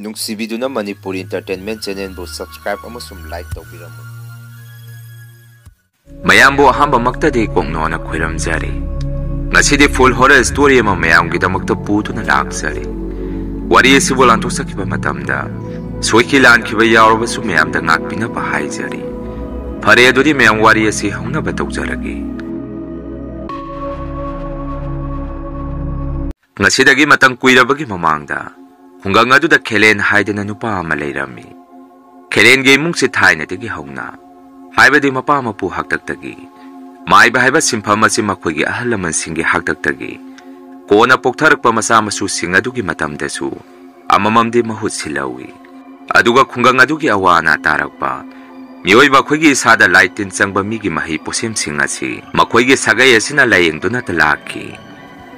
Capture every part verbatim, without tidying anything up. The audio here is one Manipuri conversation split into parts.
ꯅꯨꯡꯁꯤꯕꯤꯗꯨꯅ ꯃꯅꯤꯄꯨꯔ Entertainment Channelꯕꯨ subscribe ꯑꯃꯁꯨꯡ like ꯇꯧꯕꯤꯔꯝꯃꯨ꯫ ꯃꯌꯥꯝꯕꯨ ꯑꯍꯥꯟꯕꯃꯛꯇꯗꯤ ꯀꯣꯛꯅꯣꯅ ꯈꯣꯏꯔꯝꯖꯔꯤ꯫ ꯉꯁꯤꯗꯤ full horror story ꯑꯃ ꯃꯌꯥꯝꯒꯤꯗꯃꯛꯇ ꯄꯨꯗꯨꯅ ꯂꯥꯛꯆꯔꯤ꯫ ꯋꯥꯔꯤ ꯑꯁꯤꯕꯨ ꯂꯥꯟꯊꯣꯛꯆꯈꯤꯕ ꯃꯇꯝꯗ ꯁꯣꯏꯈꯤ ꯂꯥꯟꯈꯤꯕ ꯌꯥꯎꯔꯕꯁꯨ ꯃꯌꯥꯝꯗ ꯉꯥꯛꯄꯤꯅꯕ ꯍꯥꯏꯖꯔꯤ꯫ ꯐꯔꯦ, ꯑꯗꯨꯗꯤ ꯃꯌꯥꯝ ꯋꯥꯔꯤ ꯑꯁꯤ ꯍꯧꯅꯕ ꯇꯧꯖꯔꯒꯦ꯫ ꯉꯁꯤꯗꯒꯤ ꯃꯇꯝ ꯀꯨꯏꯔꯕꯒꯤ ꯃꯃꯥꯡꯗ ꯈꯨꯡꯒꯪ ꯑꯗꯨꯗ ꯈꯦꯂꯦꯟ ꯍꯥꯏꯗꯅ ꯅꯨꯄꯥ ꯑꯃ ꯂꯩꯔꯝꯃꯤ꯫ ꯈꯦꯂꯦꯟꯒꯤ ꯏꯃꯨꯡꯁꯤ ꯊꯥꯏꯅꯗꯒꯤ ꯍꯧꯅ, ꯍꯥꯏꯕꯗꯤ ꯃꯄꯥ ꯃꯄꯨ ꯍꯥꯛꯇꯛꯇꯒꯤ, ꯃꯥꯏꯕ ꯍꯥꯏꯕ ꯁꯤꯟꯐꯝ ꯑꯁꯤ ꯃꯈꯣꯏꯒꯤ ꯑꯍꯜ ꯂꯃꯟꯁꯤꯡꯒꯤ ꯍꯥꯛꯇꯛꯇꯒꯤ, ꯀꯣꯟꯅ ꯄꯣꯛꯊꯔꯛꯄ ꯃꯆꯥ ꯃꯁꯨꯁꯤꯡ ꯑꯗꯨꯒꯤ ꯃꯇꯝꯗꯁꯨ ꯑꯃꯃꯝꯗꯤ ꯃꯍꯨꯠ ꯁꯤꯜꯍꯧꯏ꯫ ꯑꯗꯨꯒ ꯈꯨꯡꯒꯪ ꯑꯗꯨꯒꯤ ꯑꯋꯥ ꯑꯅꯥ ꯇꯥꯔꯛꯄ, ꯃꯤꯑꯣꯏꯕ ꯑꯩꯈꯣꯏꯒꯤ ꯏꯁꯥꯗ ꯂꯥꯏ ꯇꯤꯟ ꯆꯪꯕ ꯃꯤꯒꯤ ꯃꯍꯩ ꯄꯣꯠꯁꯦꯝꯁꯤꯡ ꯑꯁꯤ ꯃꯈꯣꯏꯒꯤ ꯁꯥꯒꯩ ꯑꯁꯤꯅ ꯂꯥꯌꯦꯡꯗꯨꯅꯇ ꯂꯥꯛꯈꯤ꯫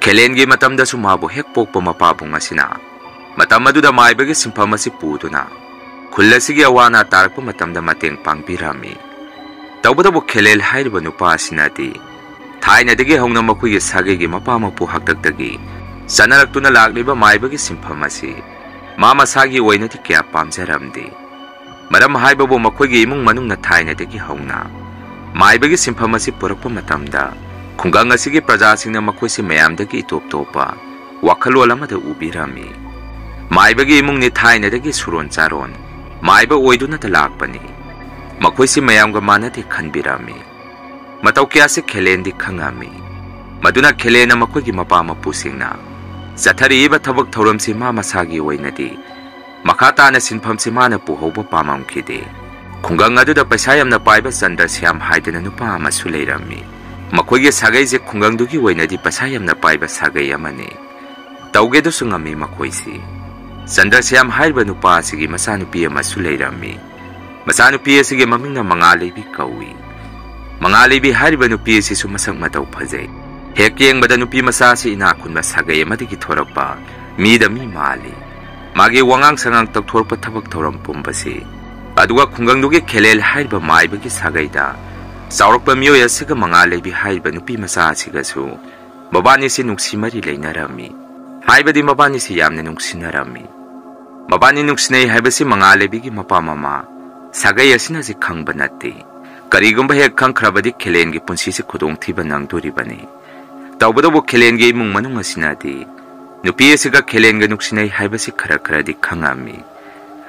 ꯈꯦꯂꯦꯟꯒꯤ ꯃꯇꯝꯗꯁꯨ ꯃꯥꯕꯨ ꯍꯦꯛ ꯄꯣꯛꯄ ꯃꯄꯥꯕꯨꯡ ꯑꯁꯤꯅ ꯃꯇꯝ ꯑꯗꯨꯗ ꯃꯥꯏꯕꯒꯤ ꯁꯤꯟꯐꯝ ꯑꯁꯤ ꯄꯨꯗꯨꯅ ꯈꯨꯜ ꯑꯁꯤꯒꯤ ꯑꯋꯥ ꯑꯅꯥ ꯇꯥꯔꯛꯄ ꯃꯇꯝꯗ ꯃꯇꯦꯡ ꯄꯥꯡꯕꯤꯔꯝꯃꯤ꯫ ꯇꯧꯕꯇꯕꯨ ꯈꯦꯂꯦꯟ ꯍꯥꯏꯔꯤꯕ ꯅꯨꯄꯥ ꯑꯁꯤꯅꯗꯤ ꯊꯥꯏꯅꯗꯒꯤ ꯍꯧꯅ ꯃꯈꯣꯏꯒꯤ ꯁꯥꯒꯩꯒꯤ ꯃꯄꯥ ꯃꯄꯨ ꯍꯥꯛꯇꯛꯇꯒꯤ ꯆꯠꯅꯔꯛꯇꯨꯅ ꯂꯥꯛꯂꯤꯕ ꯃꯥꯏꯕꯒꯤ ꯁꯤꯟꯐꯝ ꯑꯁꯤ ꯃꯥ ꯃꯁꯥꯒꯤ ꯑꯣꯏꯅꯗꯤ ꯀꯌꯥ ꯄꯥꯝꯖꯔꯝꯗꯦ꯫ ꯃꯔꯝ ꯍꯥꯏꯕꯕꯨ ꯃꯈꯣꯏꯒꯤ ꯏꯃꯨꯡ ꯃꯅꯨꯡꯅ ꯊꯥꯏꯅꯗꯒꯤ ꯍꯧꯅ ꯃꯥꯏꯕꯒꯤ ꯁꯤꯟꯐꯝ ꯑꯁꯤ ꯄꯨꯔꯛꯄ ꯃꯇꯝꯗ ꯈꯨꯡꯒꯪ ꯑꯁꯤꯒꯤ ꯄ꯭ꯔꯖꯥꯁꯤꯡꯅ ꯃꯈꯣꯏꯁꯤ ꯃꯌꯥꯝꯗꯒꯤ ꯏꯇꯣꯞ ꯇꯣꯞꯄ ꯋꯥꯈꯜꯂꯣꯟ ꯑꯃꯗ ꯎꯕꯤꯔꯝꯃꯤ꯫ ꯃꯥꯏꯕꯒꯤ ꯏꯃꯨꯡꯅꯤ ꯊꯥꯏꯅꯗꯒꯤ ꯁꯨꯔꯣꯟ ꯆꯥꯔꯣꯟ ꯃꯥꯏꯕ ꯑꯣꯏꯗꯨꯅꯇ ꯂꯥꯛꯄꯅꯤ꯫ ꯃꯈꯣꯏꯁꯤ ꯃꯌꯥꯝꯒ ꯃꯥꯟꯅꯗꯦ ꯈꯟꯕꯤꯔꯝꯃꯤ꯫ ꯃꯇꯧ ꯀꯌꯥꯁꯤ ꯈꯦꯂꯦꯟꯗꯤ ꯈꯪꯉꯝꯃꯤ꯫ ꯃꯗꯨꯅ ꯈꯦꯂꯦꯟꯅ ꯃꯈꯣꯏꯒꯤ ꯃꯄꯥ ꯃꯄꯨꯁꯤꯡꯅ ꯆꯠꯊꯔꯤꯕ ꯊꯕꯛ ꯊꯧꯔꯝꯁꯤ ꯃꯥ ꯃꯁꯥꯒꯤ ꯑꯣꯏꯅꯗꯤ ꯃꯈꯥ ꯇꯥꯅ ꯁꯤꯟꯐꯝꯁꯤ ꯃꯥꯅ ꯄꯨꯍꯧꯕ ꯄꯥꯝꯃꯝꯈꯤꯗꯦ꯫ ꯈꯨꯡꯒꯪ ꯑꯗꯨꯗ ꯄꯩꯁꯥ ꯌꯥꯝꯅ ꯄꯥꯏꯕ ꯆꯟꯗ꯭ꯔ ꯁ꯭ꯌꯥꯝ ꯍꯥꯏꯗꯅ ꯅꯨꯄꯥ ꯑꯃꯁꯨ ꯂꯩꯔꯝꯃꯤ꯫ ꯃꯈꯣꯏꯒꯤ ꯁꯥꯒꯩꯁꯦ ꯈꯨꯡꯒꯪꯗꯨꯒꯤ ꯑꯣꯏꯅꯗꯤ ꯄꯩꯁꯥ ꯌꯥꯝꯅ ꯄꯥꯏꯕ ꯁꯥꯒꯩ ꯑꯃꯅꯤ꯫ ꯇꯧꯒꯦꯗꯨꯁꯨ ꯉꯝꯃꯤ ꯃꯈꯣꯏꯁꯤ꯫ ꯆꯟꯗ꯭ꯔ ꯁ꯭ꯌꯥꯝ ꯍꯥꯏꯔꯤꯕ ꯅꯨꯄꯥ ꯑꯁꯤꯒꯤ ꯃꯆꯥꯅꯨꯄꯤ ꯑꯃꯁꯨ ꯂꯩꯔꯝꯃꯤ꯫ ꯃꯆꯥꯅꯨꯄꯤ ꯑꯁꯤꯒꯤ ꯃꯃꯤꯡꯅ ꯃꯉꯥꯂꯩꯕꯤ ꯀꯧꯏ꯫ ꯃꯉꯥꯂꯩꯕꯤ ꯍꯥꯏꯔꯤꯕ ꯅꯨꯄꯤ ꯑꯁꯤꯁꯨ ꯃꯁꯛ ꯃꯇꯧ ꯐꯖꯩ꯫ ꯍꯦꯛ ꯌꯦꯡꯕꯗ ꯅꯨꯄꯤ ꯃꯆꯥ ꯑꯁꯤ ꯏꯅꯥꯛ ꯈꯨꯟꯕ ꯁꯥꯒꯩ ꯑꯃꯗꯒꯤ ꯊꯣꯔꯛꯄ ꯃꯤꯗ ꯃꯤ ꯃꯥꯜꯂꯤ꯫ ꯃꯥꯒꯤ ꯋꯥꯉꯥꯡ ꯁꯉꯥꯡ, ꯇꯧꯊꯣꯔꯛꯄ ꯊꯕꯛ ꯊꯧꯔꯝ ꯄꯨꯝꯕꯁꯤ꯫ ꯑꯗꯨꯒ ꯈꯨꯡꯒꯪꯗꯨꯒꯤ ꯈꯦꯂꯦꯜ ꯍꯥꯏꯔꯤꯕ ꯃꯥꯏꯕꯒꯤ ꯁꯥꯒꯩꯗ ꯆꯥꯎꯔꯛꯄ ꯃꯤꯑꯣꯏ ꯑꯁꯤꯒ ꯃꯉꯥꯂꯩꯕꯤ ꯍꯥꯏꯔꯤꯕ ꯅꯨꯄꯤ ꯃꯆꯥ ꯑꯁꯤꯒꯁꯨ ꯃꯕꯥꯅꯤꯁꯤ ꯅꯨꯡꯁꯤ ꯃꯔꯤ ꯂꯩꯅꯔꯝꯃꯤ꯫ ꯍꯥꯏꯕꯗꯤ ꯃꯕꯥꯅꯤꯁꯤ ꯌꯥꯝꯅ ꯅꯨꯡꯁꯤꯅꯔꯝꯃꯤ꯫ ꯃꯕꯥꯅꯤ ꯅꯨꯡꯁꯤꯅꯩ ꯍꯥꯏꯕꯁꯤ ꯃꯉꯥꯜꯂꯩꯕꯤꯒꯤ ꯃꯄꯥ ꯃꯃꯥ ꯁꯥꯒꯩ ꯑꯁꯤꯅꯁꯤ ꯈꯪꯕ ꯅꯠꯇꯦ꯫ ꯀꯔꯤꯒꯨꯝꯕ ꯍꯦꯛ ꯈꯪꯈ꯭ꯔꯕꯗꯤ ꯈꯦꯂꯦꯟꯒꯤ ꯄꯨꯟꯁꯤꯁꯤ ꯈꯨꯗꯣꯡꯊꯤꯕ ꯅꯪꯗꯣꯔꯤꯕꯅꯤ꯫ ꯇꯧꯕꯇꯕꯨ ꯈꯦꯂꯦꯟꯒꯤ ꯏꯃꯨꯡ ꯃꯅꯨꯡ ꯑꯁꯤꯅꯗꯤ ꯅꯨꯄꯤ ꯑꯁꯤꯒ ꯈꯦꯂꯦꯟꯒ ꯅꯨꯡꯁꯤꯅꯩ ꯍꯥꯏꯕꯁꯤ ꯈꯔ ꯈꯔꯗꯤ ꯈꯪꯉꯝꯃꯤ꯫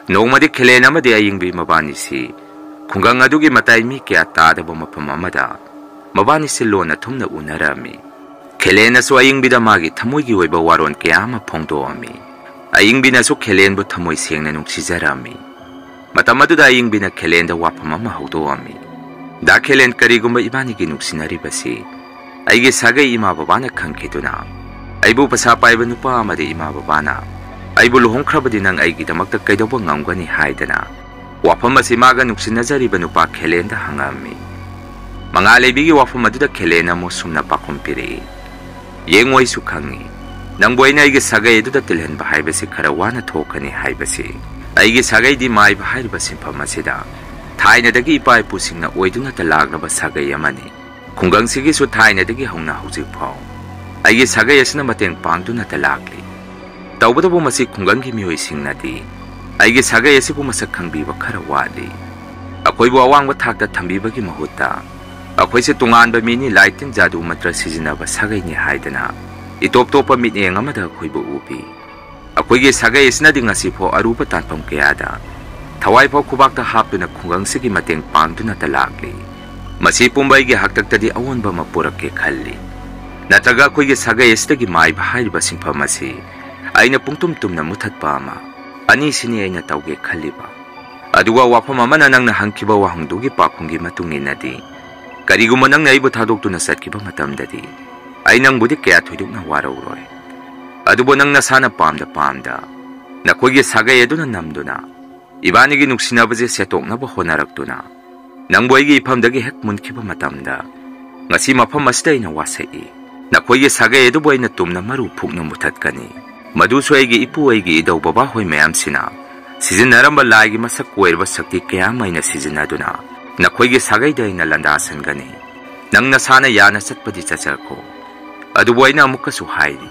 ꯅꯣꯡꯃꯗꯤ ꯈꯦꯂꯦꯟ ꯑꯃꯗꯤ ꯑꯌꯤꯡꯕꯤ ꯃꯕꯥꯅꯤꯁꯤ ꯈꯨꯡꯒꯪ ꯑꯗꯨꯒꯤ ꯃꯇꯥꯏ ꯃꯤ ꯀꯌꯥ ꯇꯥꯗꯕ ꯃꯐꯝ ꯑꯃꯗ ꯃꯕꯥꯅꯤꯁꯤ ꯂꯣꯟꯅ ꯊꯨꯝꯅ ꯎꯅꯔꯝꯃꯤ꯫ ꯈꯦꯂꯦꯟꯅꯁꯨ ꯑꯌꯤꯡꯕꯤꯗ ꯃꯥꯒꯤ ꯊꯃꯣꯏꯒꯤ ꯑꯣꯏꯕ ꯋꯥꯔꯣꯜ ꯀꯌꯥ ꯑꯃ ꯐꯣꯡꯗꯣꯛꯑꯝꯃꯤ꯫ ꯑꯌꯤꯡꯕꯤꯅꯁꯨ ꯈꯦꯂꯦꯟꯕꯨ ꯊꯃꯣꯏ ꯁꯦꯡꯅ ꯅꯨꯡꯁꯤꯖꯔꯝꯃꯤ꯫ ꯃꯇꯝ ꯑꯗꯨꯗ ꯑꯌꯤꯡꯕꯤꯅ ꯈꯦꯂꯦꯟꯗ ꯋꯥꯐꯝ ꯑꯃ ꯍꯧꯗꯣꯛꯑꯝꯃꯤ꯫ "ꯗꯥ ꯈꯦꯂꯦꯟ, ꯀꯔꯤꯒꯨꯝꯕ ꯏꯕꯥꯅꯤꯒꯤ ꯅꯨꯡꯁꯤꯅꯔꯤꯕꯁꯤ ꯑꯩꯒꯤ ꯁꯥꯒꯩ ꯏꯃꯥ ꯕꯕꯥꯅ ꯈꯪꯈꯤꯗꯨꯅ ꯑꯩꯕꯨ ꯄꯩꯁꯥ ꯄꯥꯏꯕ ꯅꯨꯄꯥ ꯑꯃꯗꯤ ꯏꯃꯥ ꯕꯕꯥꯅ ꯑꯩꯕꯨ ꯂꯨꯍꯣꯡꯈ꯭ꯔꯕꯗꯤ ꯅꯪ ꯑꯩꯒꯤꯗꯃꯛꯇ ꯀꯩꯗꯧꯕ ꯉꯝꯒꯅꯤ?" ꯍꯥꯏꯗꯅ ꯋꯥꯐꯝ ꯑꯁꯤ ꯃꯥꯒ ꯅꯨꯡꯁꯤꯅꯖꯔꯤꯕ ꯅꯨꯄꯥ ꯈꯦꯂꯦꯟꯗ ꯍꯪꯉꯝꯃꯤ꯫ ꯃꯉꯥꯜꯂꯩꯕꯤꯒꯤ ꯋꯥꯐꯝ ꯑꯗꯨꯗ ꯈꯦꯂꯦꯟꯅ ꯑꯃꯨꯛ ꯁꯨꯝꯅ ꯄꯥꯎꯈꯨꯝ ꯄꯤꯔꯛꯏ, "ꯌꯦꯡꯉꯨ, ꯑꯩꯁꯨ ꯈꯪꯉꯤ꯫ ꯅꯪꯕꯨ ꯑꯩꯅ ꯑꯩꯒꯤ ꯁꯥꯒꯩ ꯑꯗꯨꯗ ꯇꯤꯜꯍꯟꯕ ꯍꯥꯏꯕꯁꯤ ꯈꯔ ꯋꯥꯅ ꯊꯣꯛꯀꯅꯤ ꯍꯥꯏꯕꯁꯤ꯫ ꯑꯩꯒꯤ ꯁꯥꯒꯩꯗꯤ ꯃꯥꯏꯕ ꯍꯥꯏꯔꯤꯕ ꯁꯤꯟꯐꯝ ꯑꯁꯤꯗ ꯊꯥꯏꯅꯗꯒꯤ ꯏꯄꯥ ꯏꯄꯨꯁꯤꯡꯅ ꯑꯣꯏꯗꯨꯅꯇ ꯂꯥꯛꯂꯕ ꯁꯥꯒꯩ ꯑꯃꯅꯤ꯫ ꯈꯨꯡꯒꯪꯁꯤꯒꯤꯁꯨ ꯊꯥꯏꯅꯗꯒꯤ ꯍꯧꯅ ꯍꯧꯖꯤꯛ ꯐꯥꯎ ꯑꯩꯒꯤ ꯁꯥꯒꯩ ꯑꯁꯤꯅ ꯃꯇꯦꯡ ꯄꯥꯡꯗꯨꯅꯇ ꯂꯥꯛꯂꯤ꯫ ꯇꯧꯕꯇꯕꯨ ꯃꯁꯤ ꯈꯨꯡꯒꯪꯒꯤ ꯃꯤꯑꯣꯏꯁꯤꯡꯅꯗꯤ ꯑꯩꯒꯤ ꯁꯥꯒꯩ ꯑꯁꯤꯕꯨ ꯃꯁꯛ ꯈꯪꯕꯤꯕ ꯈꯔ ꯋꯥꯠꯂꯤ꯫ ꯑꯩꯈꯣꯏꯕꯨ ꯑꯋꯥꯡꯕ ꯊꯥꯛꯇ ꯊꯝꯕꯤꯕꯒꯤ ꯃꯍꯨꯠꯇ ꯑꯩꯈꯣꯏꯁꯦ ꯇꯣꯉꯥꯟꯕ ꯃꯤꯅꯤ, ꯂꯥꯏ ꯇꯤꯟ ꯖꯥꯗꯨ ꯃꯟꯇ꯭ꯔ ꯁꯤꯖꯤꯟꯅꯕ ꯁꯥꯒꯩꯅꯤ ꯍꯥꯏꯗꯅ ꯏꯇꯣꯞ ꯇꯣꯞꯄ ꯃꯤꯠꯌꯦꯡ ꯑꯃꯗ ꯑꯩꯈꯣꯏꯕꯨ ꯎꯕꯤ꯫ ꯑꯩꯈꯣꯏꯒꯤ ꯁꯥꯒꯩ ꯑꯁꯤꯅꯗꯤ ꯉꯁꯤꯐꯥꯎ ꯑꯔꯨꯕ ꯇꯥꯟꯐꯝ ꯀꯌꯥꯗ ꯊꯋꯥꯏ ꯐꯥꯎ ꯈꯨꯕꯥꯛꯇ ꯍꯥꯞꯇꯨꯅ ꯈꯨꯡꯒꯪꯁꯤꯒꯤ ꯃꯇꯦꯡ ꯄꯥꯡꯗꯨꯅꯇ ꯂꯥꯛꯂꯤ꯫ ꯃꯁꯤ ꯄꯨꯝꯕ ꯑꯩꯒꯤ ꯍꯥꯛꯇꯛꯇꯗꯤ ꯑꯑꯣꯟꯕ ꯑꯃ ꯄꯨꯔꯛꯀꯦ ꯈꯜꯂꯤ꯫ ꯅꯠꯇ꯭ꯔꯒ ꯑꯩꯈꯣꯏꯒꯤ ꯁꯥꯒꯩ ꯑꯁꯤꯗꯒꯤ ꯃꯥꯏꯕ ꯍꯥꯏꯔꯤꯕ ꯁꯤꯟꯐꯝ ꯑꯁꯤ ꯑꯩꯅ ꯄꯨꯡꯇꯨꯝ ꯇꯨꯝꯅ ꯃꯨꯊꯠꯄ ꯑꯃ꯫ ꯑꯅꯤꯁꯤꯅꯤ ꯑꯩꯅ ꯇꯧꯒꯦ ꯈꯜꯂꯤꯕ꯫ ꯑꯗꯨꯒ ꯋꯥꯐꯝ ꯑꯃꯅ, ꯅꯪꯅ ꯍꯪꯈꯤꯕ ꯋꯥꯍꯪꯗꯨꯒꯤ ꯄꯥꯎꯈꯨꯝꯒꯤ ꯃꯇꯨꯡ ꯏꯟꯅꯗꯤ, ꯀꯔꯤꯒꯨꯝꯕ ꯅꯪꯅ ꯑꯩꯕꯨ ꯊꯥꯗꯣꯛꯇꯨꯅ ꯆꯠꯈꯤꯕ ꯃꯇꯝꯗꯗꯤ ꯑꯩ ꯅꯪꯕꯨꯗꯤ ꯀꯌꯥ ꯊꯣꯏꯗꯣꯛꯅ ꯋꯥꯔꯧꯔꯣꯏ꯫ ꯑꯗꯨꯕꯨ ꯅꯪ ꯅꯁꯥꯅ ꯄꯥꯝꯗ ꯄꯥꯝꯗ ꯅꯈꯣꯏꯒꯤ ꯁꯥꯒꯩ ꯑꯗꯨꯅ ꯅꯝꯗꯨꯅ ꯏꯕꯥꯅꯤꯒꯤ ꯅꯨꯡꯁꯤꯅꯕꯁꯦ ꯁꯦꯠꯇꯣꯛꯅꯕ ꯍꯣꯠꯅꯔꯛꯇꯨꯅ ꯅꯪꯕꯨ ꯑꯩꯒꯤ ꯏꯐꯝꯗꯒꯤ ꯍꯦꯛ ꯃꯨꯟꯈꯤꯕ ꯃꯇꯝꯗ, ꯉꯁꯤ ꯃꯐꯝ ꯑꯁꯤꯗ ꯑꯩꯅ ꯋꯥꯁꯛꯏ꯫ ꯅꯈꯣꯏꯒꯤ ꯁꯥꯒꯩ ꯑꯗꯨꯕꯨ ꯑꯩꯅ ꯇꯨꯝꯅ ꯃꯔꯨ ꯐꯨꯛꯅ ꯃꯨꯊꯠꯀꯅꯤ꯫ ꯃꯗꯨꯁꯨ ꯑꯩꯒꯤ ꯏꯄꯨ, ꯑꯩꯒꯤ ꯏꯙꯧ ꯕꯕꯥ ꯍꯣꯏ ꯃꯌꯥꯝꯁꯤꯅ ꯁꯤꯖꯤꯟꯅꯔꯝꯕ ꯂꯥꯏꯒꯤ ꯃꯁꯛ ꯀꯣꯏꯔꯕ ꯁꯛꯇꯤ ꯀꯌꯥ ꯑꯃ ꯑꯩꯅ ꯁꯤꯖꯤꯟꯅꯗꯨꯅ ꯅꯈꯣꯏꯒꯤ ꯁꯥꯒꯩꯗ ꯑꯩꯅ ꯂꯥꯟꯗꯥꯁꯟꯒꯅꯤ꯫ ꯅꯪ ꯅꯁꯥꯅ ꯌꯥꯅ ꯆꯠꯄꯗꯤ ꯆꯠꯆꯔꯛꯈꯣ꯫ ꯑꯗꯨꯕꯨ ꯑꯩꯅ ꯑꯃꯨꯛꯀꯁꯨ ꯍꯥꯏꯔꯤ,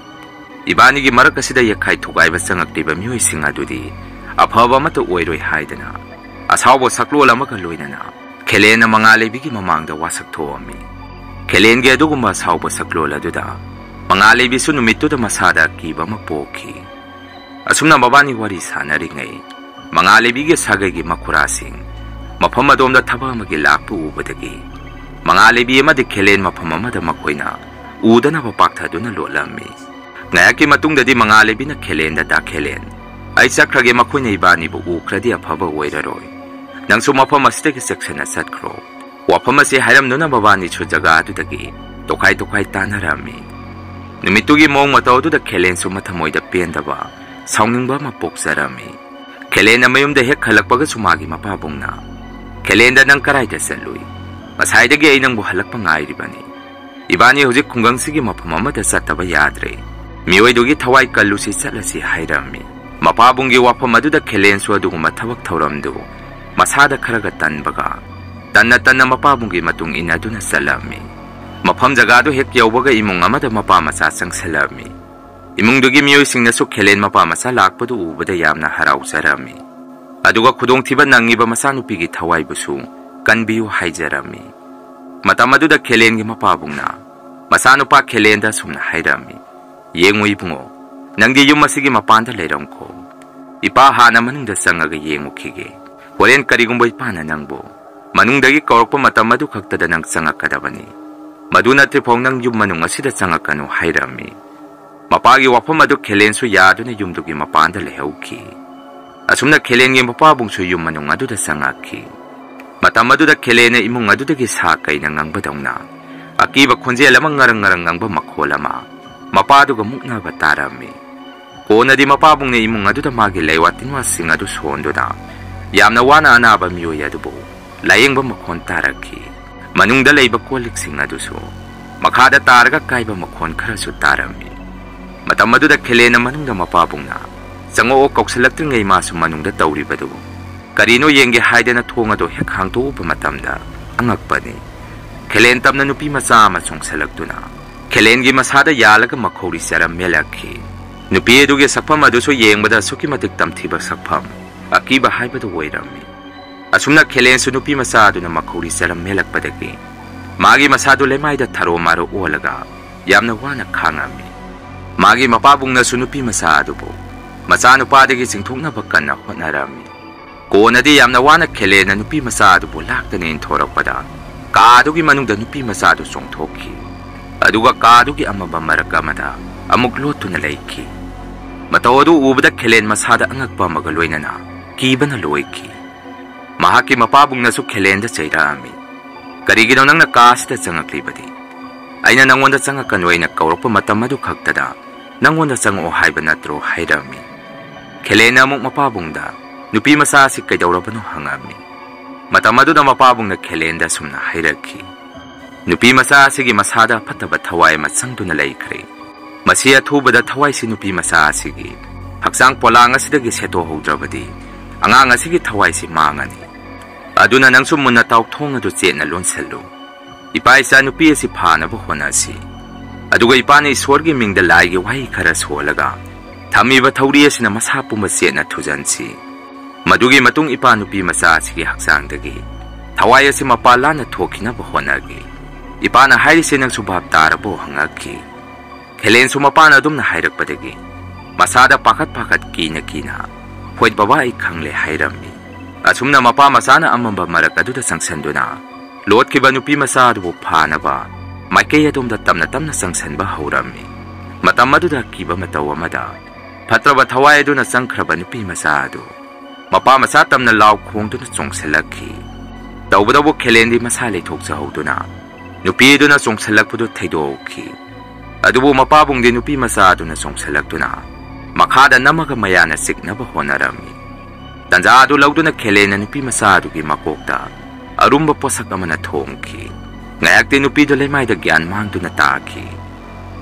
ꯏꯕꯥꯅꯤꯒꯤ ꯃꯔꯛ ꯑꯁꯤꯗ ꯌꯦꯛꯈꯥꯏ ꯊꯨꯒꯥꯏꯕ ꯆꯪꯉꯛꯂꯤꯕ ꯃꯤꯑꯣꯏꯁꯤꯡ ꯑꯗꯨꯗꯤ ꯑꯐꯕ ꯑꯃꯠꯇ ꯑꯣꯏꯔꯣꯏ ꯍꯥꯏꯗꯅ ꯑꯁꯥꯎꯕ ꯁꯛꯂꯣꯟ ꯑꯃꯒ ꯂꯣꯏꯅꯅ ꯈꯦꯂꯦꯟꯅ ꯃꯉꯥꯂꯩꯕꯤꯒꯤ ꯃꯃꯥꯡꯗ ꯋꯥꯁꯛ ꯊꯣꯛꯑꯝꯃꯤ꯫ ꯈꯦꯂꯦꯟꯒꯤ ꯑꯗꯨꯒꯨꯝꯕ ꯑꯁꯥꯎꯕ ꯁꯛꯂꯣꯟ ꯑꯗꯨꯗ ꯃꯉꯥꯂꯩꯕꯤꯁꯨ ꯅꯨꯃꯤꯠꯇꯨꯗ ꯃꯁꯥꯗ ꯑꯀꯤꯕ ꯑꯃ ꯄꯣꯛꯈꯤ꯫ ꯑꯁꯨꯝꯅ ꯃꯕꯥꯅꯤ ꯋꯥꯔꯤ ꯁꯥꯟꯅꯔꯤꯉꯩ, ꯃꯉꯥꯂꯩꯕꯤꯒꯤ ꯁꯥꯒꯩꯒꯤ ꯃꯈꯨꯔꯥꯁꯤꯡ ꯃꯐꯝ ꯑꯗꯣꯝꯗ ꯊꯕꯛ ꯑꯃꯒꯤ ꯂꯥꯛꯄ ꯎꯕꯗꯒꯤ ꯃꯉꯥꯂꯩꯕꯤ ꯑꯃꯗꯤ ꯈꯦꯂꯦꯟ ꯃꯐꯝ ꯑꯃꯗ ꯃꯈꯣꯏꯅ ꯎꯗꯅꯕ ꯄꯥꯛꯊꯗꯨꯅ ꯂꯣꯠꯂꯝꯃꯤ꯫ ꯉꯥꯏꯍꯥꯛꯀꯤ ꯃꯇꯨꯡꯗꯗꯤ ꯃꯉꯥꯂꯩꯕꯤꯅ ꯈꯦꯂꯦꯟꯗ, "ꯗꯥ ꯈꯦꯂꯦꯟ, ꯑꯩ ꯆꯠꯈ꯭ꯔꯒꯦ, ꯃꯈꯣꯏꯅ ꯏꯕꯥꯅꯤꯕꯨ ꯎꯈ꯭ꯔꯗꯤ ꯑꯐꯕ ꯑꯣꯏꯔꯔꯣꯏ꯫ ꯅꯪꯁꯨ ꯃꯐꯝ ꯑꯁꯤꯗꯒꯤ ꯆꯦꯛꯁꯤꯟꯅ ꯆꯠꯈ꯭ꯔꯣ꯫" ꯋꯥꯐꯝ ꯑꯁꯤ ꯍꯥꯏꯔꯝꯗꯨꯅ ꯃꯕꯥꯅꯤꯁꯨ ꯖꯒꯥ ꯑꯗꯨꯗꯒꯤ ꯇꯣꯈꯥꯏ ꯇꯣꯈꯥꯏ ꯇꯥꯟꯅꯔꯝꯃꯤ꯫ ꯅꯨꯃꯤꯠꯇꯨꯒꯤ ꯃꯑꯣꯡ ꯃꯇꯧ ꯑꯗꯨꯗ ꯈꯦꯂꯦꯟꯁꯨ ꯃꯊꯃꯣꯏꯗ ꯄꯦꯟꯗꯕ, ꯁꯥꯎꯅꯤꯡꯕ ꯑꯃ ꯄꯣꯛꯆꯔꯝꯃꯤ꯫ ꯈꯦꯂꯦꯟꯅ ꯃꯌꯨꯝꯗ ꯍꯦꯛ ꯍꯜꯂꯛꯄꯒꯁꯨ ꯃꯥꯒꯤ ꯃꯄꯥꯕꯨꯡꯅ, "ꯈꯦꯂꯦꯟꯗ, ꯅꯪ ꯀꯗꯥꯏꯗ ꯆꯠꯂꯨꯏ? ꯉꯁꯥꯏꯗꯒꯤ ꯑꯩ ꯅꯪꯕꯨ ꯍꯜꯂꯛꯄ ꯉꯥꯏꯔꯤꯕꯅꯤ꯫ ꯏꯕꯥꯅꯤ ꯍꯧꯖꯤꯛ ꯈꯨꯡꯒꯪꯁꯤꯒꯤ ꯃꯐꯝ ꯑꯃꯗ ꯆꯠꯇꯕ ꯌꯥꯗ꯭ꯔꯦ꯫ ꯃꯤꯑꯣꯏꯗꯨꯒꯤ ꯊꯋꯥꯏ ꯀꯜꯂꯨꯁꯤ, ꯆꯠꯂꯁꯤ" ꯍꯥꯏꯔꯝꯃꯤ꯫ ꯃꯄꯥꯕꯨꯡꯒꯤ ꯋꯥꯐꯝ ꯑꯗꯨꯗ ꯈꯦꯂꯦꯟꯁꯨ ꯑꯗꯨꯒꯨꯝꯕ ꯊꯕꯛ ꯊꯧꯔꯝꯗꯨ ꯃꯁꯥꯗ ꯈꯔꯒ ꯇꯟꯕꯒ, ꯇꯟꯅ ꯇꯟꯅ ꯃꯄꯥꯕꯨꯡꯒꯤ ꯃꯇꯨꯡ ꯏꯟꯅꯗꯨꯅ ꯆꯠꯂꯝꯃꯤ꯫ ꯃꯐꯝ ꯖꯒꯥꯗꯨ ꯍꯦꯛ ꯌꯧꯕꯒ ꯏꯃꯨꯡ ꯑꯃꯗ ꯃꯄꯥ ꯃꯆꯥ ꯆꯪꯁꯤꯜꯂꯝꯃꯤ꯫ ꯏꯃꯨꯡꯗꯨꯒꯤ ꯃꯤꯑꯣꯏꯁꯤꯡꯅꯁꯨ ꯈꯦꯂꯦꯟ ꯃꯄꯥ ꯃꯆꯥ ꯂꯥꯛꯄꯗꯨ ꯎꯕꯗ ꯌꯥꯝꯅ ꯍꯔꯥꯎꯖꯔꯝꯃꯤ꯫ ꯑꯗꯨꯒ ꯈꯨꯗꯣꯡꯊꯤꯕ ꯅꯪꯉꯤꯕ ꯃꯆꯥꯅꯨꯄꯤꯒꯤ ꯊꯋꯥꯏꯕꯨꯁꯨ ꯀꯟꯕꯤꯌꯨ ꯍꯥꯏꯖꯔꯝꯃꯤ꯫ ꯃꯇꯝ ꯑꯗꯨꯗ ꯈꯦꯂꯦꯟꯒꯤ ꯃꯄꯥꯕꯨꯡꯅ ꯃꯆꯥꯅꯨꯄꯥ ꯈꯦꯂꯦꯟꯗ ꯑꯁꯨꯝꯅ ꯍꯥꯏꯔꯝꯃꯤ, "ꯌꯦꯡꯉꯨ ꯏꯕꯨꯡꯉꯣ, ꯅꯪꯗꯤ ꯌꯨꯝ ꯑꯁꯤꯒꯤ ꯃꯄꯥꯟꯗ ꯂꯩꯔꯝꯈꯣ꯫ ꯏꯄꯥ ꯍꯥꯟꯅ ꯃꯅꯨꯡꯗ ꯆꯪꯉꯒ ꯌꯦꯡꯉꯨꯈꯤꯒꯦ꯫ ꯍꯣꯔꯦꯟ ꯀꯔꯤꯒꯨꯝꯕ ꯏꯄꯥꯅ ꯅꯪꯕꯨ ꯃꯅꯨꯡꯗꯒꯤ ꯀꯧꯔꯛꯄ ꯃꯇꯝ ꯑꯗꯨ ꯈꯛꯇꯗ ꯅꯪ ꯆꯪꯉꯛꯀꯗꯕꯅꯤ꯫ ꯃꯗꯨ ꯅꯠꯇ꯭ꯔꯤꯐꯥꯎ ꯅꯪ ꯌꯨꯝ ꯃꯅꯨꯡ ꯑꯁꯤꯗ ꯆꯪꯉꯛꯀꯅꯨ" ꯍꯥꯏꯔꯝꯃꯤ꯫ ꯃꯄꯥꯒꯤ ꯋꯥꯐꯝ ꯑꯗꯨ ꯈꯦꯂꯦꯟꯁꯨ ꯌꯥꯗꯨꯅ ꯌꯨꯝꯗꯨꯒꯤ ꯃꯄꯥꯟꯗ ꯂꯩꯍꯧꯈꯤ꯫ ꯑꯁꯨꯝꯅ ꯈꯦꯂꯦꯟꯒꯤ ꯃꯄꯥꯕꯨꯡꯁꯨ ꯌꯨꯝ ꯃꯅꯨꯡ ꯑꯗꯨꯗ ꯆꯪꯉꯛꯈꯤ꯫ ꯃꯇꯝ ꯑꯗꯨꯗ ꯈꯦꯂꯦꯟꯅ ꯏꯃꯨꯡ ꯑꯗꯨꯗꯒꯤ ꯁꯥ ꯀꯩꯅ ꯉꯪꯕꯗꯧꯅ ꯑꯀꯤꯕ ꯈꯣꯟꯖꯦꯜ ꯑꯃ ꯉꯔꯪ ꯉꯔꯪ ꯉꯪꯕ ꯃꯈꯣꯜ ꯑꯃ ꯃꯄꯥꯗꯨꯒ ꯃꯨꯛꯅꯕ ꯇꯥꯔꯝꯃꯤ꯫ ꯀꯣꯟꯅꯗꯤ ꯃꯄꯥꯕꯨꯡꯅ ꯏꯃꯨꯡ ꯑꯗꯨꯗ ꯃꯥꯒꯤ ꯂꯩꯋꯥ ꯇꯤꯟꯋꯥꯁꯤꯡ ꯑꯗꯨ ꯁꯣꯟꯗꯨꯅ ꯌꯥꯝꯅ ꯋꯥꯅ ꯑꯅꯥꯕ ꯃꯤꯑꯣꯏ ꯑꯗꯨꯕꯨ ꯂꯥꯌꯦꯡꯕ ꯃꯈꯣꯟ ꯇꯥꯔꯛꯈꯤ꯫ ꯃꯅꯨꯡꯗ ꯂꯩꯕ ꯀꯣꯜ ꯂꯤꯛꯁꯤꯡ ꯑꯗꯨꯁꯨ ꯃꯈꯥꯗ ꯇꯥꯔꯒ ꯀꯥꯏꯕ ꯃꯈꯣꯟ ꯈꯔꯁꯨ ꯇꯥꯔꯝꯃꯤ꯫ ꯃꯇꯝ ꯑꯗꯨꯗ ꯈꯦꯂꯦꯟꯅ ꯃꯅꯨꯡꯗ ꯃꯄꯥꯕꯨꯡꯅ ꯆꯪꯉꯛꯑꯣ ꯀꯧꯁꯤꯜꯂꯛꯇ꯭ꯔꯤꯉꯩ ꯃꯥꯁꯨ ꯃꯅꯨꯡꯗ ꯇꯧꯔꯤꯕꯗꯨ ꯀꯔꯤꯅꯣ ꯌꯦꯡꯒꯦ ꯍꯥꯏꯗꯅ ꯊꯣꯡ ꯑꯗꯨ ꯍꯦꯛ ꯍꯥꯡꯗꯣꯛꯎꯕ ꯃꯇꯝꯗ ꯑꯉꯛꯄꯅꯤ꯫ ꯈꯦꯂꯦꯟ ꯇꯝꯅ ꯅꯨꯄꯤ ꯃꯆꯥ ꯑꯃ ꯆꯣꯡꯁꯤꯜꯂꯛꯇꯨꯅ ꯈꯦꯂꯦꯟꯒꯤ ꯃꯁꯥꯗ ꯌꯥꯜꯂꯒ ꯃꯈꯧꯔꯤ ꯆꯔꯝ ꯃꯦꯜꯂꯛꯈꯤ꯫ ꯅꯨꯄꯤ ꯑꯗꯨꯒꯤ ꯁꯛꯐꯝ ꯑꯗꯨꯁꯨ ꯌꯦꯡꯕꯗ ꯑꯁꯨꯛꯀꯤ ꯃꯇꯤꯛ ꯇꯝꯊꯤꯕ ꯁꯛꯐꯝ, ꯑꯀꯤꯕ ꯍꯥꯏꯕꯗꯨ ꯑꯣꯏꯔꯝꯃꯤ꯫ ꯑꯁꯨꯝꯅ ꯈꯦꯂꯦꯟꯁꯨ ꯅꯨꯄꯤ ꯃꯆꯥ ꯑꯗꯨꯅ ꯃꯈꯧꯔꯤ ꯆꯔꯝ ꯃꯦꯜꯂꯛꯄꯗꯒꯤ ꯃꯥꯒꯤ ꯃꯁꯥꯗꯨ ꯂꯩꯃꯥꯏꯗ ꯊꯔꯣ ꯃꯥꯔꯣ ꯑꯣꯜꯂꯒ ꯌꯥꯝꯅ ꯋꯥꯅ ꯈꯥꯡꯉꯝꯃꯤ꯫ ꯃꯥꯒꯤ ꯃꯄꯥꯕꯨꯡꯅꯁꯨ ꯅꯨꯄꯤ ꯃꯆꯥ ꯑꯗꯨꯕꯨ ꯃꯆꯥꯅꯨꯄꯥꯗꯒꯤ ꯆꯤꯡꯊꯣꯛꯅꯕ ꯀꯟꯅ ꯍꯣꯠꯅꯔꯝꯃꯤ꯫ ꯀꯣꯟꯅꯗꯤ ꯌꯥꯝꯅ ꯋꯥꯅ ꯈꯦꯂꯦꯟꯅ ꯅꯨꯄꯤ ꯃꯆꯥ ꯑꯗꯨꯕꯨ ꯂꯥꯛꯇꯅ ꯏꯟꯊꯣꯔꯛꯄꯗ, ꯀꯥ ꯑꯗꯨꯒꯤ ꯃꯅꯨꯡꯗ ꯅꯨꯄꯤ ꯃꯆꯥ ꯑꯗꯨ ꯆꯣꯡꯊꯣꯛꯈꯤ꯫ ꯑꯗꯨꯒ ꯀꯥ ꯑꯗꯨꯒꯤ ꯑꯃꯝꯕ ꯃꯔꯛ ꯑꯃꯗ ꯑꯃꯨꯛ ꯂꯣꯠꯇꯨꯅ ꯂꯩꯈꯤ꯫ ꯃꯇꯧ ꯑꯗꯨ ꯎꯕꯗ ꯈꯦꯂꯦꯟ ꯃꯁꯥꯗ ꯑꯉꯛꯄ ꯑꯃꯒ ꯂꯣꯏꯅꯅ ꯀꯤꯕꯅ ꯂꯣꯏꯈꯤ꯫ ꯃꯍꯥꯛꯀꯤ ꯃꯄꯥꯕꯨꯡꯅꯁꯨ ꯈꯦꯂꯦꯟꯗ ꯆꯩꯔꯛꯑꯝꯃꯤ, "ꯀꯔꯤꯒꯤꯅꯣ ꯅꯪꯅ ꯀꯥ ꯑꯁꯤꯗ ꯆꯪꯉꯛꯂꯤꯕꯗꯤ? ꯑꯩꯅ ꯅꯪꯉꯣꯟꯗ ꯆꯪꯉꯛꯀꯅꯨ ꯑꯩꯅ ꯀꯧꯔꯛꯄ ꯃꯇꯝ ꯑꯗꯨ ꯈꯛꯇꯗ ꯅꯪꯉꯣꯟꯗ ꯆꯪꯉꯛꯑꯣ ꯍꯥꯏꯕ ꯅꯠꯇ꯭ꯔꯣ?" ꯍꯥꯏꯔꯝꯃꯤ꯫ ꯈꯦꯂꯦꯟꯅ ꯑꯃꯨꯛ ꯃꯄꯥꯕꯨꯡꯗ ꯅꯨꯄꯤ ꯃꯆꯥ ꯑꯁꯤ ꯀꯩꯗꯧꯔꯕꯅꯣ ꯍꯪꯉꯝꯃꯤ꯫ ꯃꯇꯝ ꯑꯗꯨꯗ ꯃꯄꯥꯕꯨꯡꯅ ꯈꯦꯂꯦꯟꯗ ꯑꯁꯨꯝꯅ ꯍꯥꯏꯔꯛꯈꯤ, "ꯅꯨꯄꯤ ꯃꯆꯥ ꯑꯁꯤꯒꯤ ꯃꯁꯥꯗ ꯐꯠꯇꯕ ꯊꯋꯥꯏ ꯑꯃ ꯆꯪꯗꯨꯅ ꯂꯩꯈ꯭ꯔꯦ꯫ ꯃꯁꯤ ꯑꯊꯨꯕꯗ ꯊꯋꯥꯏꯁꯤ ꯅꯨꯄꯤ ꯃꯆꯥ ꯑꯁꯤꯒꯤ ꯍꯛꯆꯥꯡ ꯄꯣꯂꯥꯡ ꯑꯁꯤꯗꯒꯤ ꯁꯦꯠꯇꯣꯛꯍꯧꯗ꯭ꯔꯕꯗꯤ ꯑꯉꯥꯡ ꯑꯁꯤꯒꯤ ꯊꯋꯥꯏꯁꯤ ꯃꯥꯡꯉꯅꯤ꯫ ꯑꯗꯨꯅ ꯅꯪꯁꯨ ꯃꯨꯟꯅ ꯇꯥꯎꯊꯣꯡ ꯑꯗꯨ ꯆꯦꯠꯅ ꯂꯣꯟꯁꯤꯜꯂꯨ꯫ ꯏꯄꯥ ꯏꯆꯥ ꯅꯨꯄꯤ ꯑꯁꯤ ꯐꯥꯅꯕ ꯍꯣꯠꯅꯁꯤ꯫ ꯑꯗꯨꯒ ꯏꯄꯥꯅ ꯏꯁꯣꯔꯒꯤ ꯃꯤꯡꯗ ꯂꯥꯏꯒꯤ ꯋꯥꯍꯩ ꯈꯔ ꯁꯣꯜꯂꯒ ꯊꯝꯃꯤꯕ ꯊꯧꯔꯤ ꯑꯁꯤꯅ ꯃꯁꯥ ꯄꯨꯝꯕ ꯆꯦꯠꯅ ꯊꯨꯖꯟꯁꯤ꯫ ꯃꯗꯨꯒꯤ ꯃꯇꯨꯡ ꯏꯄꯥ ꯅꯨꯄꯤ ꯃꯆꯥ ꯑꯁꯤꯒꯤ ꯍꯛꯆꯥꯡꯗꯒꯤ ꯊꯋꯥꯏ ꯑꯁꯤ ꯃꯄꯥꯟ ꯂꯥꯟꯅ ꯊꯣꯛꯈꯤꯅꯕ ꯍꯣꯠꯅꯒꯦ꯫ ꯏꯄꯥꯅ ꯍꯥꯏꯔꯤꯁꯦ ꯅꯪꯁꯨ ꯚꯥꯞ ꯇꯥꯔꯕꯣ?" ꯍꯪꯉꯛꯈꯤ꯫ ꯈꯦꯂꯦꯟꯁꯨ ꯃꯄꯥꯅ ꯑꯗꯨꯝꯅ ꯍꯥꯏꯔꯛꯄꯗꯒꯤ ꯃꯁꯥꯗ ꯄꯥꯈꯠ ꯄꯥꯈꯠ ꯀꯤꯅ ꯀꯤꯅ, "ꯍꯣꯏ ꯕꯕꯥ, ꯑꯩ ꯈꯪꯂꯦ" ꯍꯥꯏꯔꯝꯃꯤ꯫ ꯑꯁꯨꯝꯅ ꯃꯄꯥ ꯃꯆꯥꯅ ꯑꯃꯝꯕ ꯃꯔꯛ ꯑꯗꯨꯗ ꯆꯪꯁꯤꯟꯗꯨꯅ ꯂꯣꯠꯈꯤꯕ ꯅꯨꯄꯤ ꯃꯆꯥ ꯑꯗꯨꯕꯨ ꯐꯥꯅꯕ ꯃꯥꯏꯀꯩ ꯑꯗꯣꯝꯗ ꯇꯞꯅ ꯇꯞꯅ ꯆꯪꯁꯤꯟꯕ ꯍꯧꯔꯝꯃꯤ꯫ ꯃꯇꯝ ꯑꯗꯨꯗ ꯑꯀꯤꯕ ꯃꯇꯧ ꯑꯃꯗ ꯐꯠꯇ꯭ꯔꯕ ꯊꯋꯥꯏ ꯑꯗꯨꯅ ꯆꯪꯈ꯭ꯔꯕ ꯅꯨꯄꯤ ꯃꯆꯥ ꯑꯗꯨ ꯃꯄꯥ ꯃꯆꯥ ꯇꯝꯅ ꯂꯥꯎ ꯈꯣꯡꯗꯨꯅ ꯆꯣꯡꯁꯤꯜꯂꯛꯈꯤ꯫ ꯇꯧꯕꯇꯕꯨ ꯈꯦꯂꯦꯟꯗꯤ ꯃꯁꯥ ꯂꯩꯊꯣꯛꯆꯍꯧꯗꯨꯅ ꯅꯨꯄꯤ ꯑꯗꯨꯅ ꯆꯣꯡꯁꯤꯜꯂꯛꯄꯗꯨ ꯊꯩꯗꯣꯛꯈꯤ꯫ ꯑꯗꯨꯕꯨ ꯃꯄꯥꯕꯨꯡꯗꯤ ꯅꯨꯄꯤ ꯃꯆꯥ ꯑꯗꯨꯅ ꯆꯣꯡꯁꯤꯜꯂꯛꯇꯨꯅ ꯃꯈꯥꯗ ꯅꯝꯃꯒ ꯃꯌꯥꯅ ꯆꯤꯛꯅꯕ ꯍꯣꯠꯅꯔꯝꯃꯤ꯫ ꯇꯟꯖꯥ ꯑꯗꯨ ꯂꯧꯗꯨꯅ ꯈꯦꯂꯦꯟꯅ ꯅꯨꯄꯤ ꯃꯆꯥ ꯑꯗꯨꯒꯤ ꯃꯀꯣꯛꯇ ꯑꯔꯨꯝꯕ ꯄꯣꯠꯁꯛ ꯑꯃꯅ ꯊꯣꯝꯈꯤ꯫ ꯉꯥꯏꯍꯥꯛꯇꯤ ꯅꯨꯄꯤꯗꯨ ꯂꯩꯃꯥꯏꯗ ꯒ꯭ꯌꯥꯟ ꯃꯥꯡꯗꯨꯅ ꯇꯥꯈꯤ꯫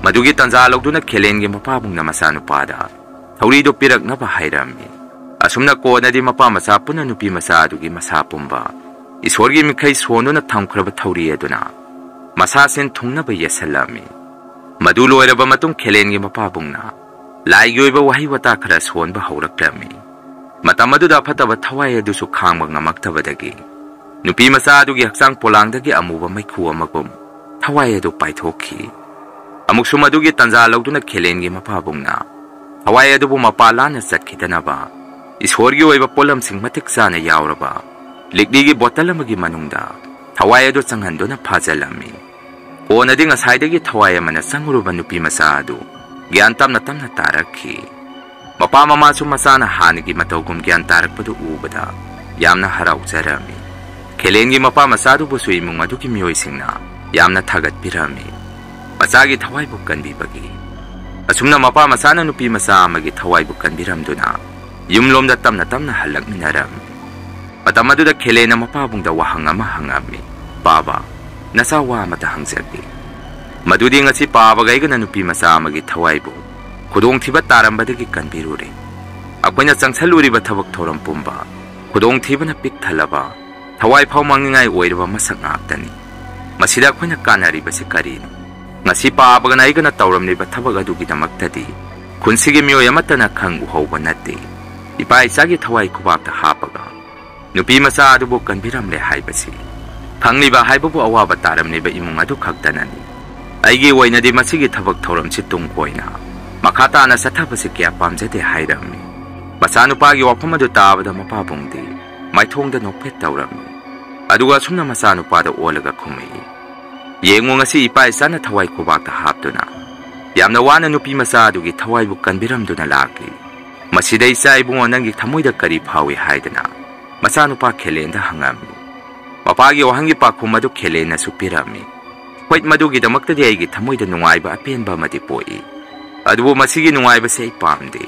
ꯃꯗꯨꯒꯤ ꯇꯟꯖꯥ ꯂꯧꯗꯨꯅ ꯈꯦꯂꯦꯟꯒꯤ ꯃꯄꯥꯕꯨꯡꯅ ꯃꯆꯥꯅꯨꯄꯥꯗ ꯊꯧꯔꯤꯗꯨ ꯄꯤꯔꯛꯅꯕ ꯍꯥꯏꯔꯝꯃꯤ꯫ ꯑꯁꯨꯝꯅ ꯀꯣꯟꯅꯗꯤ ꯃꯄꯥ ꯃꯆꯥ ꯄꯨꯟꯅ ꯅꯨꯄꯤ ꯃꯆꯥ ꯑꯗꯨꯒꯤ ꯃꯁꯥ ꯄꯨꯝꯕ ꯏꯁꯣꯔꯒꯤ ꯃꯤꯈꯩ ꯁꯣꯟꯗꯨꯅ ꯊꯝꯈ꯭ꯔꯕ ꯊꯧꯔꯤ ꯑꯗꯨꯅ ꯃꯁꯥ ꯁꯤꯟ ꯊꯨꯡꯅꯕ ꯌꯦꯠꯁꯜꯂꯝꯃꯤ꯫ ꯃꯗꯨ ꯂꯣꯏꯔꯕ ꯃꯇꯨꯡ ꯈꯦꯂꯦꯟꯒꯤ ꯃꯄꯥꯕꯨꯡꯅ ꯂꯥꯏꯒꯤ ꯑꯣꯏꯕ ꯋꯥꯍꯩ ꯋꯥꯇꯥ ꯈꯔ ꯁꯣꯟꯕ ꯍꯧꯔꯛꯂꯝꯃꯤ꯫ ꯃꯇꯝ ꯑꯗꯨꯗ ꯐꯠꯇꯕ ꯊꯋꯥꯏ ꯑꯗꯨꯁꯨ ꯈꯥꯡꯕ ꯉꯝꯃꯛꯇꯕꯗꯒꯤ ꯅꯨꯄꯤ ꯃꯆꯥ ꯑꯗꯨꯒꯤ ꯍꯛꯆꯥꯡ ꯄꯣꯂꯥꯡꯗꯒꯤ ꯑꯃꯨꯕ ꯃꯩꯈꯨ ꯑꯃꯒꯨꯝ ꯊꯋꯥꯏ ꯑꯗꯨ ꯄꯥꯏꯊꯣꯛꯈꯤ꯫ ꯑꯃꯨꯛꯁꯨ ꯃꯗꯨꯒꯤ ꯇꯟꯖꯥ ꯂꯧꯗꯨꯅ ꯈꯦꯂꯦꯟꯒꯤ ꯃꯄꯥꯕꯨꯡꯅ ꯊꯋꯥꯏ ꯑꯗꯨꯕꯨ ꯃꯄꯥ ꯂꯥꯟꯅ ꯆꯠꯈꯤꯗꯅꯕ ꯏꯁꯣꯔꯒꯤ ꯑꯣꯏꯕ ꯄꯣꯠꯂꯝꯁꯤꯡ ꯃꯇꯤꯛ ꯆꯥꯅ ꯌꯥꯎꯔꯕ ꯂꯤꯛꯂꯤꯒꯤ ꯕꯣꯇꯜ ꯑꯃꯒꯤ ꯃꯅꯨꯡꯗ ꯊꯋꯥꯏ ꯑꯗꯨ ꯆꯪꯍꯟꯗꯨꯅ ꯐꯥꯖꯤꯜꯂꯝꯃꯤ꯫ ꯀꯣꯟꯅꯗꯤ ꯉꯁꯥꯏꯗꯒꯤ ꯊꯋꯥꯏ ꯑꯃꯅ ꯆꯪꯉꯨꯔꯕ ꯅꯨꯄꯤ ꯃꯆꯥ ꯑꯗꯨ ꯒ꯭ꯌꯥꯟ ꯇꯞꯅ ꯇꯞꯅ ꯇꯥꯔꯛꯈꯤ꯫ ꯃꯄꯥ ꯃꯃꯥꯁꯨ ꯃꯆꯥꯅ ꯍꯥꯟꯅꯒꯤ ꯃꯇꯧꯒꯨꯝ ꯒ꯭ꯌꯥꯟ ꯇꯥꯔꯛꯄꯗꯨ ꯎꯕꯗ ꯌꯥꯝꯅ ꯍꯔꯥꯎꯖꯔꯝꯃꯤ꯫ ꯈꯦꯂꯦꯟꯒꯤ ꯃꯄꯥ ꯃꯆꯥꯗꯨꯕꯨꯁꯨ ꯏꯃꯨꯡ ꯑꯗꯨꯒꯤ ꯃꯤꯑꯣꯏꯁꯤꯡꯅ ꯌꯥꯝꯅ ꯊꯥꯒꯠꯄꯤꯔꯝꯃꯤ, ꯃꯆꯥꯒꯤ ꯊꯋꯥꯏꯕꯨ ꯀꯟꯕꯤꯕꯒꯤ꯫ ꯑꯁꯨꯝꯅ ꯃꯄꯥ ꯃꯆꯥꯅ ꯅꯨꯄꯤ ꯃꯆꯥ ꯑꯃꯒꯤ ꯊꯋꯥꯏꯕꯨ ꯀꯟꯕꯤꯔꯝꯗꯨꯅ ꯌꯨꯝꯂꯣꯝꯗ ꯇꯞꯅ ꯇꯞꯅ ꯍꯜꯂꯛꯃꯤꯟꯅꯔꯝꯃꯤ꯫ ꯃꯇꯝ ꯑꯗꯨꯗ ꯈꯦꯂꯦꯟꯅ ꯃꯄꯥꯕꯨꯡꯗ ꯋꯥꯍꯪ ꯑꯃ ꯍꯪꯉꯝꯃꯤ, "ꯄꯥꯕ, ꯅꯆꯥ ꯋꯥ ꯑꯃꯇ ꯍꯪꯖꯒꯦ꯫ ꯃꯗꯨꯗꯤ ꯉꯁꯤ ꯄꯥꯕꯒ ꯑꯩꯒꯅ ꯅꯨꯄꯤ ꯃꯆꯥ ꯑꯃꯒꯤ ꯊꯋꯥꯏꯕꯨ ꯈꯨꯗꯣꯡꯊꯤꯕ ꯇꯥꯔꯝꯕꯗꯒꯤ ꯀꯟꯕꯤꯔꯨꯔꯦ꯫ ꯑꯩꯈꯣꯏꯅ ꯆꯪꯁꯜꯂꯨꯔꯤꯕ ꯊꯕꯛ ꯊꯧꯔꯝ ꯄꯨꯝꯕ ꯈꯨꯗꯣꯡꯊꯤꯕꯅ ꯄꯤꯛ ꯊꯜꯂꯕ, ꯊꯋꯥꯏ ꯐꯥꯎ ꯃꯥꯡꯅꯤꯡꯉꯥꯏ ꯑꯣꯏꯔꯕ ꯃꯁꯛ ꯉꯥꯛꯇꯅꯤ꯫ ꯃꯁꯤꯗ ꯑꯩꯈꯣꯏꯅ ꯀꯥꯟꯅꯔꯤꯕꯁꯤ ꯀꯔꯤꯅꯣ? ꯉꯁꯤ ꯄꯥꯕꯒꯅ ꯑꯩꯒꯅ ꯇꯧꯔꯝꯂꯤꯕ ꯊꯕꯛ ꯑꯗꯨꯒꯤꯗꯃꯛꯇꯗꯤ ꯈꯨꯟꯁꯤꯒꯤ ꯃꯤꯑꯣꯏ ꯑꯃꯠꯇꯅ ꯈꯪ ꯎꯍꯧꯕ ꯅꯠꯇꯦ꯫ ꯏꯄꯥ ꯏꯆꯥꯒꯤ ꯊꯋꯥꯏ ꯈꯨꯕꯥꯛꯇ ꯍꯥꯞꯄꯒ ꯅꯨꯄꯤ ꯃꯆꯥ ꯑꯗꯨꯕꯨ ꯀꯟꯕꯤꯔꯝꯂꯦ ꯍꯥꯏꯕꯁꯤ ꯈꯪꯂꯤꯕ ꯍꯥꯏꯕꯕꯨ ꯑꯋꯥꯕ ꯇꯥꯔꯝꯂꯤꯕ ꯏꯃꯨꯡ ꯑꯗꯨ ꯈꯛꯇꯅꯅꯤ꯫ ꯑꯩꯒꯤ ꯑꯣꯏꯅꯗꯤ ꯃꯁꯤꯒꯤ ꯊꯕꯛ ꯊꯧꯔꯝꯁꯤ ꯇꯨꯡ ꯀꯣꯏꯅ ꯃꯈꯥ ꯇꯥꯅ ꯆꯠꯊꯕꯁꯤ ꯀꯌꯥ ꯄꯥꯝꯖꯗꯦ" ꯍꯥꯏꯔꯝꯃꯤ꯫ ꯃꯆꯥꯅꯨꯄꯥꯒꯤ ꯋꯥꯐꯝ ꯑꯗꯨ ꯇꯥꯕꯗ ꯃꯄꯥꯕꯨꯡꯗꯤ ꯃꯥꯏꯊꯣꯡꯗ ꯅꯣꯛꯐꯦꯠ ꯇꯧꯔꯝꯃꯤ꯫ ꯑꯗꯨꯒ ꯑꯁꯨꯝꯅ ꯃꯆꯥꯅꯨꯄꯥꯗ ꯑꯣꯜꯂꯒ ꯈꯨꯝꯃꯛꯏ, "ꯌꯦꯡꯉꯨ, ꯉꯁꯤ ꯏꯄꯥ ꯏꯆꯥꯅ ꯊꯋꯥꯏ ꯈꯨꯕꯥꯛꯇ ꯍꯥꯞꯇꯨꯅ ꯌꯥꯝꯅ ꯋꯥꯅ ꯅꯨꯄꯤ ꯃꯆꯥ ꯑꯗꯨꯒꯤ ꯊꯋꯥꯏꯕꯨ ꯀꯟꯕꯤꯔꯝꯗꯨꯅ ꯂꯥꯛꯂꯤ꯫ ꯃꯁꯤꯗ ꯏꯆꯥ ꯏꯕꯨꯡꯉꯣ, ꯅꯪꯒꯤ ꯊꯃꯣꯏꯗ ꯀꯔꯤ ꯐꯥꯎꯏ?" ꯍꯥꯏꯗꯅ ꯃꯆꯥꯅꯨꯄꯥ ꯈꯦꯂꯦꯟꯗ ꯍꯪꯉꯝꯃꯤ꯫ ꯃꯄꯥꯒꯤ ꯋꯥꯍꯪꯒꯤ ꯄꯥꯎꯈꯨꯝ ꯑꯗꯨ ꯈꯦꯂꯦꯟꯅꯁꯨ ꯄꯤꯔꯝꯃꯤ, "ꯍꯣꯏ, ꯃꯗꯨꯒꯤꯗꯃꯛꯇꯗꯤ ꯑꯩꯒꯤ ꯊꯃꯣꯏꯗ ꯅꯨꯡꯉꯥꯏꯕ ꯑꯄꯦꯟꯕ ꯑꯃꯗꯤ ꯄꯣꯛꯏ꯫ ꯑꯗꯨꯕꯨ ꯃꯁꯤꯒꯤ ꯅꯨꯡꯉꯥꯏꯕꯁꯤ ꯑꯩ ꯄꯥꯝꯗꯦ꯫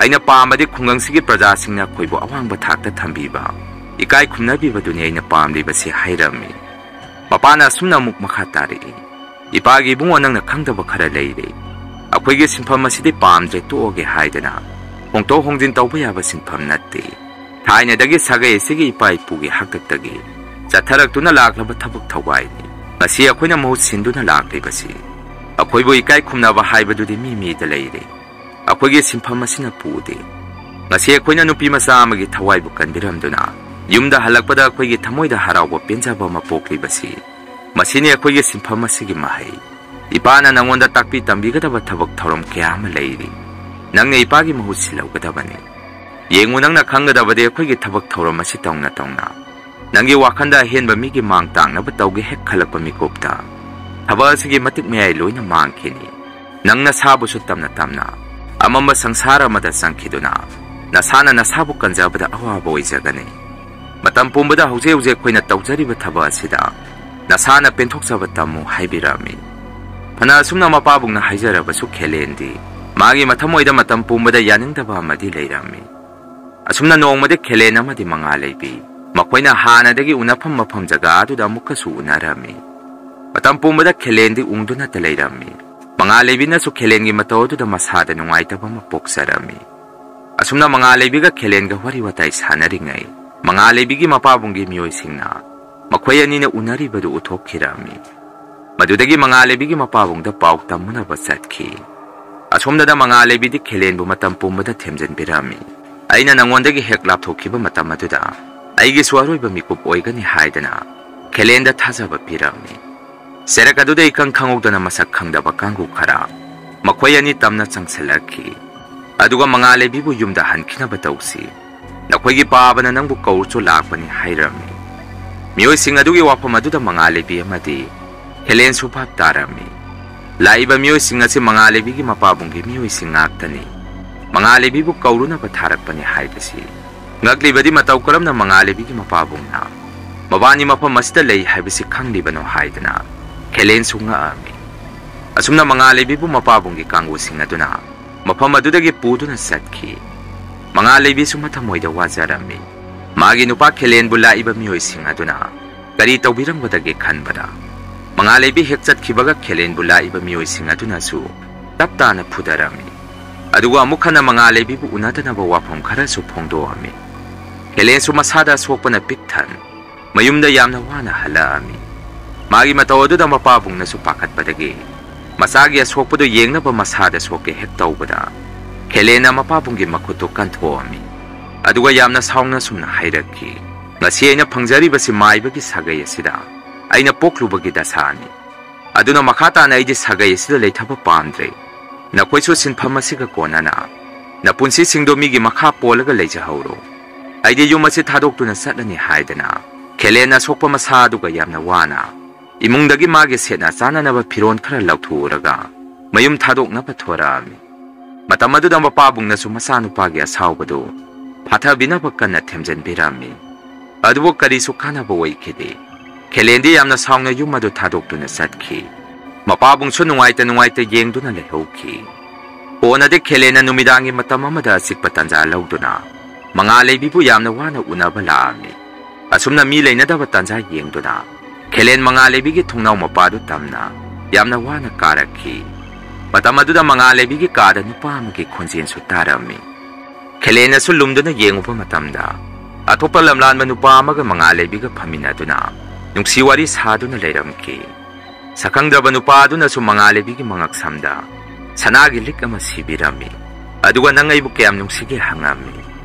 ꯑꯩꯅ ꯄꯥꯝꯕꯗꯤ ꯈꯨꯡꯒꯪꯁꯤꯒꯤ ꯄ꯭ꯔꯖꯥꯁꯤꯡꯅ ꯑꯩꯈꯣꯏꯕꯨ ꯑꯋꯥꯡꯕ ꯊꯥꯛꯇ ꯊꯝꯕꯤꯕ, ꯏꯀꯥꯏ ꯈꯨꯝꯅꯕꯤꯕꯗꯨꯅꯤ ꯑꯩꯅ ꯄꯥꯝꯂꯤꯕꯁꯤ" ꯍꯥꯏꯔꯝꯃꯤ꯫ ꯃꯄꯥꯅ ꯑꯁꯨꯝꯅ ꯑꯃꯨꯛ ꯃꯈꯥ ꯇꯥꯔꯛꯏ, "ꯏꯄꯥꯒꯤ ꯏꯕꯨꯡꯉꯣ, ꯅꯪꯅ ꯈꯪꯗꯕ ꯈꯔ ꯂꯩꯔꯦ꯫ ꯑꯩꯈꯣꯏꯒꯤ ꯁꯤꯟꯐꯝ ꯑꯁꯤꯗꯤ ꯄꯥꯝꯗ꯭ꯔꯦ, ꯇꯣꯛꯑꯒꯦ ꯍꯥꯏꯗꯅ ꯍꯣꯡꯗꯣꯛ ꯍꯣꯡꯖꯤꯟ ꯇꯧꯕ ꯌꯥꯕ ꯁꯤꯟꯐꯝ ꯅꯠꯇꯦ꯫ ꯊꯥꯏꯅꯗꯒꯤ ꯁꯥꯒꯩ ꯑꯁꯤꯒꯤ ꯏꯄꯥ ꯏꯄꯨꯒꯤ ꯍꯥꯛꯇꯛꯇꯒꯤ ꯆꯠꯊꯔꯛꯇꯨꯅ ꯂꯥꯛꯂꯕ ꯊꯕꯛ ꯊꯧꯋꯥꯏꯅꯤ꯫ ꯉꯁꯤ ꯑꯩꯈꯣꯏꯅ ꯃꯍꯨꯠ ꯁꯤꯟꯗꯨꯅ ꯂꯥꯛꯂꯤꯕꯁꯤ ꯑꯩꯈꯣꯏꯕꯨ ꯏꯀꯥꯏ ꯈꯨꯝꯅꯕ ꯍꯥꯏꯕꯗꯨꯗꯤ ꯃꯤ ꯃꯤꯗ ꯂꯩꯔꯦ꯫ ꯑꯩꯈꯣꯏꯒꯤ ꯁꯤꯟꯐꯝ ꯑꯁꯤꯅ ꯄꯨꯗꯦ꯫ ꯉꯁꯤ ꯑꯩꯈꯣꯏꯅ ꯅꯨꯄꯤ ꯃꯆꯥ ꯑꯃꯒꯤ ꯊꯋꯥꯏꯕꯨ ꯀꯟꯕꯤꯔꯝꯗꯨꯅ, ꯌꯨꯝꯗ ꯍꯜꯂꯛꯄꯗ ꯑꯩꯈꯣꯏꯒꯤ ꯊꯃꯣꯏꯗ ꯍꯔꯥꯎꯕ ꯄꯦꯟꯖꯕ ꯑꯃ ꯄꯣꯛꯂꯤꯕꯁꯤ, ꯃꯁꯤꯅꯤ ꯑꯩꯈꯣꯏꯒꯤ ꯁꯤꯟꯐꯝ ꯑꯁꯤꯒꯤ ꯃꯍꯩ꯫ ꯏꯄꯥꯅ ꯅꯉꯣꯟꯗ ꯇꯥꯛꯄꯤ ꯇꯝꯕꯤꯒꯗꯕ ꯊꯕꯛ ꯊꯧꯔꯝ ꯀꯌꯥ ꯑꯃ ꯂꯩꯔꯤ꯫ ꯅꯪꯅ ꯏꯄꯥꯒꯤ ꯃꯍꯨꯠ ꯁꯤꯜꯍꯧꯒꯗꯕꯅꯤ꯫ ꯌꯦꯡꯉꯨ, ꯅꯪꯅ ꯈꯪꯒꯗꯕꯗꯤ ꯑꯩꯈꯣꯏꯒꯤ ꯊꯕꯛ ꯊꯧꯔꯝ ꯑꯁꯤ ꯇꯧꯅ ꯇꯧꯅ, ꯅꯪꯒꯤ ꯋꯥꯈꯜꯗ ꯑꯍꯦꯟꯕ ꯃꯤꯒꯤ ꯃꯥꯡ ꯇꯥꯛꯅꯕ ꯇꯧꯒꯦ ꯍꯦꯛ ꯈꯜꯂꯛꯄ ꯃꯤꯀꯨꯞꯇ, ꯊꯕꯛ ꯑꯁꯤꯒꯤ ꯃꯇꯤꯛ ꯃꯌꯥꯏ ꯂꯣꯏꯅ ꯃꯥꯡꯈꯤꯅꯤ꯫ ꯅꯪ ꯅꯁꯥꯕꯨꯁꯨ ꯇꯝꯅ ꯇꯝꯅ ꯑꯃꯝꯕ ꯁꯪꯁꯥꯔ ꯑꯃꯗ ꯆꯪꯈꯤꯗꯨꯅ, ꯅꯁꯥꯅ ꯅꯁꯥꯕꯨ ꯀꯟꯖꯕꯗ ꯑꯋꯥꯕ ꯑꯣꯏꯖꯒꯅꯤ꯫ ꯃꯇꯝ ꯄꯨꯝꯕꯗ ꯍꯧꯖꯤꯛ ꯍꯧꯖꯤꯛ ꯑꯩꯈꯣꯏꯅ ꯇꯧꯖꯔꯤꯕ ꯊꯕꯛ ꯑꯁꯤꯗ ꯅꯁꯥꯅ ꯄꯦꯟꯊꯣꯛꯆꯕ ꯇꯝꯃꯨ ꯍꯥꯏꯕꯤꯔꯝꯃꯤ꯫ ꯐꯅ ꯑꯁꯨꯝꯅ ꯃꯄꯥꯕꯨꯡꯅ ꯍꯥꯏꯖꯔꯕꯁꯨ, ꯈꯦꯂꯦꯟꯗꯤ ꯃꯥꯒꯤ ꯃꯊꯃꯣꯏꯗ ꯃꯇꯝ ꯄꯨꯝꯕꯗ ꯌꯥꯅꯤꯡꯗꯕ ꯑꯃꯗꯤ ꯂꯩꯔꯝꯃꯤ꯫ ꯑꯁꯨꯝꯅ ꯅꯣꯡꯃꯗꯤ ꯈꯦꯂꯦꯟ ꯑꯃꯗꯤ ꯃꯉꯥꯜ ꯂꯩꯕꯤ ꯃꯈꯣꯏꯅ ꯍꯥꯟꯅꯗꯒꯤ ꯎꯅꯐꯝ ꯃꯐꯝ ꯖꯒꯥ ꯑꯗꯨꯗ ꯑꯃꯨꯛꯀꯁꯨ ꯎꯅꯔꯝꯃꯤ꯫ ꯃꯇꯝ ꯄꯨꯝꯕꯗ ꯈꯦꯂꯦꯟꯗꯤ ꯎꯪꯗꯨꯅꯇ ꯂꯩꯔꯝꯃꯤ꯫ ꯃꯉꯥꯜ ꯂꯩꯕꯤꯅꯁꯨ ꯈꯦꯂꯦꯟꯒꯤ ꯃꯇꯧ ꯑꯗꯨꯗ ꯃꯁꯥꯗ ꯅꯨꯡꯉꯥꯏꯇꯕ ꯑꯃ ꯄꯣꯛꯆꯔꯝꯃꯤ꯫ ꯑꯁꯨꯝꯅ ꯃꯉꯥꯜ ꯂꯩꯕꯤꯒ ꯈꯦꯂꯦꯟꯒ ꯋꯥꯔꯤ ꯋꯥꯇꯥꯏ ꯁꯥꯟꯅꯔꯤꯉꯩ, ꯃꯉꯥꯜ ꯂꯩꯕꯤꯒꯤ ꯃꯄꯥꯕꯨꯡꯒꯤ ꯃꯤꯑꯣꯏꯁꯤꯡꯅ ꯃꯈꯣꯏ ꯑꯅꯤꯅ ꯎꯅꯔꯤꯕꯗꯨ ꯎꯊꯣꯛꯈꯤꯔꯝꯃꯤ꯫ ꯃꯗꯨꯗꯒꯤ ꯃꯉꯥꯜ ꯂꯩꯕꯤꯒꯤ ꯃꯄꯥꯕꯨꯡꯗ ꯄꯥꯎ ꯇꯝꯃꯨꯅꯕ ꯆꯠꯈꯤ꯫ ꯑꯁꯣꯝꯗꯅ ꯃꯉꯥꯜ ꯂꯩꯕꯤꯗꯤ ꯈꯦꯂꯦꯟꯕꯨ ꯃꯇꯝ ꯄꯨꯝꯕꯗ ꯊꯦꯝꯖꯤꯟꯕꯤꯔꯝꯃꯤ꯫ ꯑꯩꯅ ꯅꯉꯣꯟꯗꯒꯤ ꯍꯦꯛ ꯂꯥꯞꯊꯣꯛꯈꯤꯕ ꯃꯇꯝ ꯑꯗꯨꯗ ꯑꯩꯒꯤꯁꯨ ꯑꯔꯣꯏꯕ ꯃꯤꯀꯨꯞ ꯑꯣꯏꯒꯅꯤ ꯍꯥꯏꯗꯅ ꯈꯦꯂꯦꯟꯗ ꯊꯥꯖꯕ ꯄꯤꯔꯝꯃꯤ꯫ ꯆꯦꯔꯛ ꯑꯗꯨꯗ ꯏꯈꯪ ꯈꯪꯍꯧꯗꯅ ꯃꯁꯛ ꯈꯪꯗꯕ ꯀꯥꯡꯕꯨ ꯈꯔ ꯃꯈꯣꯏ ꯑꯅꯤ ꯇꯝꯅ ꯆꯪꯁꯤꯜꯂꯛꯈꯤ꯫ ꯑꯗꯨꯒ ꯃꯉꯥꯜ ꯂꯩꯕꯤꯕꯨ ꯌꯨꯝꯗ ꯍꯟꯈꯤꯅꯕ ꯇꯧꯁꯤ꯫ ꯅꯈꯣꯏꯒꯤ ꯄꯥꯕꯅ ꯅꯪꯕꯨ ꯀꯧꯔꯨꯆꯣ ꯂꯥꯛꯄꯅꯤ ꯍꯥꯏꯔꯝꯃꯤ꯫ ꯃꯤꯑꯣꯏꯁꯤꯡ ꯑꯗꯨꯒꯤ ꯋꯥꯐꯝ ꯑꯗꯨꯗ ꯃꯉꯥꯜ ꯂꯩꯕꯤ ꯑꯃꯗꯤ ꯈꯦꯂꯦꯟꯁꯨ ꯚꯥꯞ ꯇꯥꯔꯝꯃꯤ꯫ ꯂꯥꯛꯏꯕ ꯃꯤꯑꯣꯏꯁꯤꯡ ꯑꯁꯤ ꯃꯉꯥꯜ ꯂꯩꯕꯤꯒꯤ ꯃꯄꯥꯕꯨꯡꯒꯤ ꯃꯤꯑꯣꯏꯁꯤꯡ ꯉꯥꯛꯇꯅꯤ꯫ ꯃꯉꯥꯜ ꯂꯩꯕꯤꯕꯨ ꯀꯧꯔꯨꯅꯕ ꯊꯥꯔꯛꯄꯅꯤ ꯍꯥꯏꯕꯁꯤ ꯉꯛꯂꯤꯕꯗꯤ ꯃꯇꯧ ꯀꯔꯝꯅ ꯃꯉꯥꯜ ꯂꯩꯕꯤꯒꯤ ꯃꯄꯥꯕꯨꯡꯅ ꯃꯕꯥꯅꯤ ꯃꯐꯝ ꯑꯁꯤꯗ ꯂꯩ ꯍꯥꯏꯕꯁꯤ ꯈꯪꯂꯤꯕꯅꯣ ꯍꯥꯏꯗꯅ ꯈꯦꯂꯦꯟꯁꯨ ꯉꯛꯑꯝꯃꯤ꯫ ꯑꯁꯨꯝꯅ ꯃꯉꯥꯜ ꯂꯩꯕꯤꯕꯨ ꯃꯄꯥꯕꯨꯡꯒꯤ ꯀꯥꯡꯕꯨꯁꯤꯡ ꯑꯗꯨꯅ ꯃꯐꯝ ꯑꯗꯨꯗꯒꯤ ꯄꯨꯗꯨꯅ ꯆꯠꯈꯤ꯫ ꯃꯉꯥꯜ ꯂꯩꯕꯤꯁꯨ ꯃꯊꯃꯣꯏꯗ ꯋꯥꯖꯔꯝꯃꯤ꯫ ꯃꯥꯒꯤ ꯅꯨꯄꯥ ꯈꯦꯂꯦꯟꯕꯨ ꯂꯥꯛꯏꯕ ꯃꯤꯑꯣꯏꯁꯤꯡ ꯑꯗꯨꯅ ꯀꯔꯤ ꯇꯧꯕꯤꯔꯝꯒꯗꯒꯦ ꯈꯟꯕꯗ, ꯃꯉꯥꯜ ꯂꯩꯕꯤ ꯍꯦꯛ ꯆꯠꯈꯤꯕꯒ ꯈꯦꯂꯦꯟꯕꯨ ꯂꯥꯛꯏꯕ ꯃꯤꯑꯣꯏꯁꯤꯡ ꯑꯗꯨꯅꯁꯨ ꯇꯞ ꯇꯥꯅ ꯐꯨꯗꯔꯝꯃꯤ꯫ ꯑꯗꯨꯒ ꯑꯃꯨꯛ ꯍꯟꯅ ꯃꯉꯥꯜ ꯂꯩꯕꯤꯕꯨ ꯎꯅꯗꯅꯕ ꯋꯥꯐꯝ ꯈꯔꯁꯨ ꯐꯣꯡꯗꯣꯛꯑꯝꯃꯤ꯫ ꯈꯦꯂꯦꯟꯁꯨ ꯃꯁꯥꯗ ꯑꯁꯣꯛꯄꯅ ꯄꯤꯛ ꯊꯟ ꯃꯌꯨꯝꯗ ꯌꯥꯝꯅ ꯋꯥꯅ ꯍꯜꯂꯛꯑꯝꯃꯤ꯫ ꯃꯥꯒꯤ ꯃꯇꯧ ꯑꯗꯨꯗ ꯃꯄꯥꯕꯨꯡꯅꯁꯨ ꯄꯥꯈꯠꯄꯗꯒꯤ ꯃꯆꯥꯒꯤ ꯑꯁꯣꯛꯄꯗꯨ ꯌꯦꯡꯅꯕ ꯃꯁꯥꯗ ꯁꯣꯛꯀꯦ ꯍꯦꯛ ꯇꯧꯕꯗ, ꯈꯦꯂꯦꯟꯅ ꯃꯄꯥꯕꯨꯡꯒꯤ ꯃꯈꯨꯠꯇꯨ ꯀꯟꯊꯣꯛꯑꯝꯃꯤ꯫ ꯑꯗꯨꯒ ꯌꯥꯝꯅ ꯁꯥꯎꯅ ꯁꯨꯝꯅ ꯍꯥꯏꯔꯛꯈꯤ, "ꯉꯁꯤ ꯑꯩꯅ ꯐꯪꯖꯔꯤꯕꯁꯤ ꯃꯥꯏꯕꯒꯤ ꯁꯥꯒꯩ ꯑꯁꯤꯗ ꯑꯩꯅ ꯄꯣꯛꯂꯨꯕꯒꯤ ꯗꯁꯥꯅꯤ꯫ ꯑꯗꯨꯅ ꯃꯈꯥ ꯇꯥꯅ ꯑꯩꯗꯤ ꯁꯥꯒꯩ ꯑꯁꯤꯗ ꯂꯩꯊꯕ ꯄꯥꯝꯗ꯭ꯔꯦ꯫ ꯅꯈꯣꯏꯁꯨ ꯁꯤꯟꯐꯝ ꯑꯁꯤꯒ ꯀꯣꯟꯅꯅ ꯅꯄꯨꯟꯁꯤꯁꯤꯡꯗꯣ ꯃꯤꯒꯤ ꯃꯈꯥ ꯄꯣꯜꯂꯒ ꯂꯩꯖꯍꯧꯔꯣ꯫ ꯑꯩꯗꯤ ꯌꯨꯝ ꯑꯁꯤ ꯊꯥꯗꯣꯛꯇꯨꯅ ꯆꯠꯂꯅꯤ" ꯍꯥꯏꯗꯅ ꯈꯦꯂꯦꯟꯅ ꯑꯁꯣꯛꯄ ꯃꯁꯥ ꯑꯗꯨꯒ ꯌꯥꯝꯅ ꯋꯥꯅ ꯏꯃꯨꯡꯗꯒꯤ ꯃꯥꯒꯤ ꯁꯦꯠꯅ ꯆꯥꯅꯅꯕ ꯐꯤꯔꯣꯜ ꯈꯔ ꯂꯧꯊꯣꯛꯎꯔꯒ ꯃꯌꯨꯝ ꯊꯥꯗꯣꯛꯅꯕ ꯊꯣꯔꯛꯑꯝꯃꯤ꯫ ꯃꯇꯝ ꯑꯗꯨꯗ ꯃꯄꯥꯕꯨꯡꯅꯁꯨ ꯃꯆꯥꯅꯨꯄꯥꯒꯤ ꯑꯁꯥꯎꯕꯗꯨ ꯐꯥꯊꯕꯤꯅꯕ ꯀꯟꯅ ꯊꯦꯝꯖꯤꯟꯕꯤꯔꯝꯃꯤ꯫ ꯑꯗꯨꯕꯨ ꯀꯔꯤꯁꯨ ꯀꯥꯟꯅꯕ ꯑꯣꯏꯈꯤꯗꯦ꯫ ꯈꯦꯂꯦꯟꯗꯤ ꯌꯥꯝꯅ ꯁꯥꯎꯅ ꯌꯨꯝ ꯑꯗꯨ ꯊꯥꯗꯣꯛꯇꯨꯅ ꯆꯠꯈꯤ꯫ ꯃꯄꯥꯕꯨꯡꯁꯨ ꯅꯨꯡꯉꯥꯏꯇ ꯅꯨꯡꯉꯥꯏꯇ ꯌꯦꯡꯗꯨꯅ ꯂꯩꯍꯧꯈꯤ꯫ ꯀꯣꯟꯅꯗꯤ ꯈꯦꯂꯦꯟꯅ ꯅꯨꯃꯤꯗꯥꯡꯒꯤ ꯃꯇꯝ ꯑꯃꯗ ꯑꯆꯤꯛꯄ ꯇꯥꯟꯖꯥ ꯂꯧꯗꯨꯅ ꯃꯉꯥ ꯂꯩꯕꯤꯕꯨ ꯌꯥꯝꯅ ꯋꯥꯅ ꯎꯅꯕ ꯂꯥꯛꯑꯝꯃꯤ꯫ ꯑꯁꯨꯝꯅ ꯃꯤ ꯂꯩꯅꯗꯕ ꯇꯥꯟꯖꯥ ꯌꯦꯡꯗꯨꯅ ꯈꯦꯂꯦꯟ ꯃꯉꯥ ꯂꯩꯕꯤꯒꯤ ꯊꯣꯡꯅꯥꯎ ꯃꯄꯥꯗꯨ ꯇꯝꯅ ꯌꯥꯝꯅ ꯋꯥꯅ ꯀꯥꯔꯛꯈꯤ꯫ ꯃꯇꯝ ꯑꯗꯨꯗ ꯃꯉꯥ ꯂꯩꯕꯤꯒꯤ ꯀꯥꯗ ꯅꯨꯄꯥ ꯑꯃꯒꯤ ꯈꯣꯟꯖꯦꯜꯁꯨ ꯇꯥꯔꯝꯃꯤ꯫ ꯈꯦꯂꯦꯟꯅꯁꯨ ꯂꯨꯝꯗꯨꯅ ꯌꯦꯡꯉꯨꯕ ꯃꯇꯝꯗ, ꯑꯇꯣꯞꯄ ꯂꯝꯂꯥꯟꯕ ꯅꯨꯄꯥ ꯑꯃꯒ ꯃꯉꯥ ꯂꯩꯕꯤꯒ ꯐꯝꯃꯤꯟꯅꯗꯨꯅ ꯅꯨꯡꯁꯤ ꯋꯥꯔꯤ ꯁꯥꯗꯨꯅ ꯂꯩꯔꯝꯈꯤ꯫ ꯁꯛꯈꯪꯗ꯭ꯔꯕ ꯅꯨꯄꯥ ꯑꯗꯨꯅꯁꯨ ꯃꯉꯥ ꯂꯩꯕꯤꯒꯤ ꯃꯉꯛꯁꯝꯗ ꯁꯅꯥꯒꯤ ꯂꯤꯛ ꯑꯃ ꯁꯤꯕꯤꯔꯝꯃꯤ꯫ ꯑꯗꯨꯒ "ꯅꯪ ꯑꯩꯕꯨ ꯀꯌꯥꯝ ꯅꯨꯡꯁꯤꯒꯦ?" ꯍꯪꯉꯝꯃꯤ꯫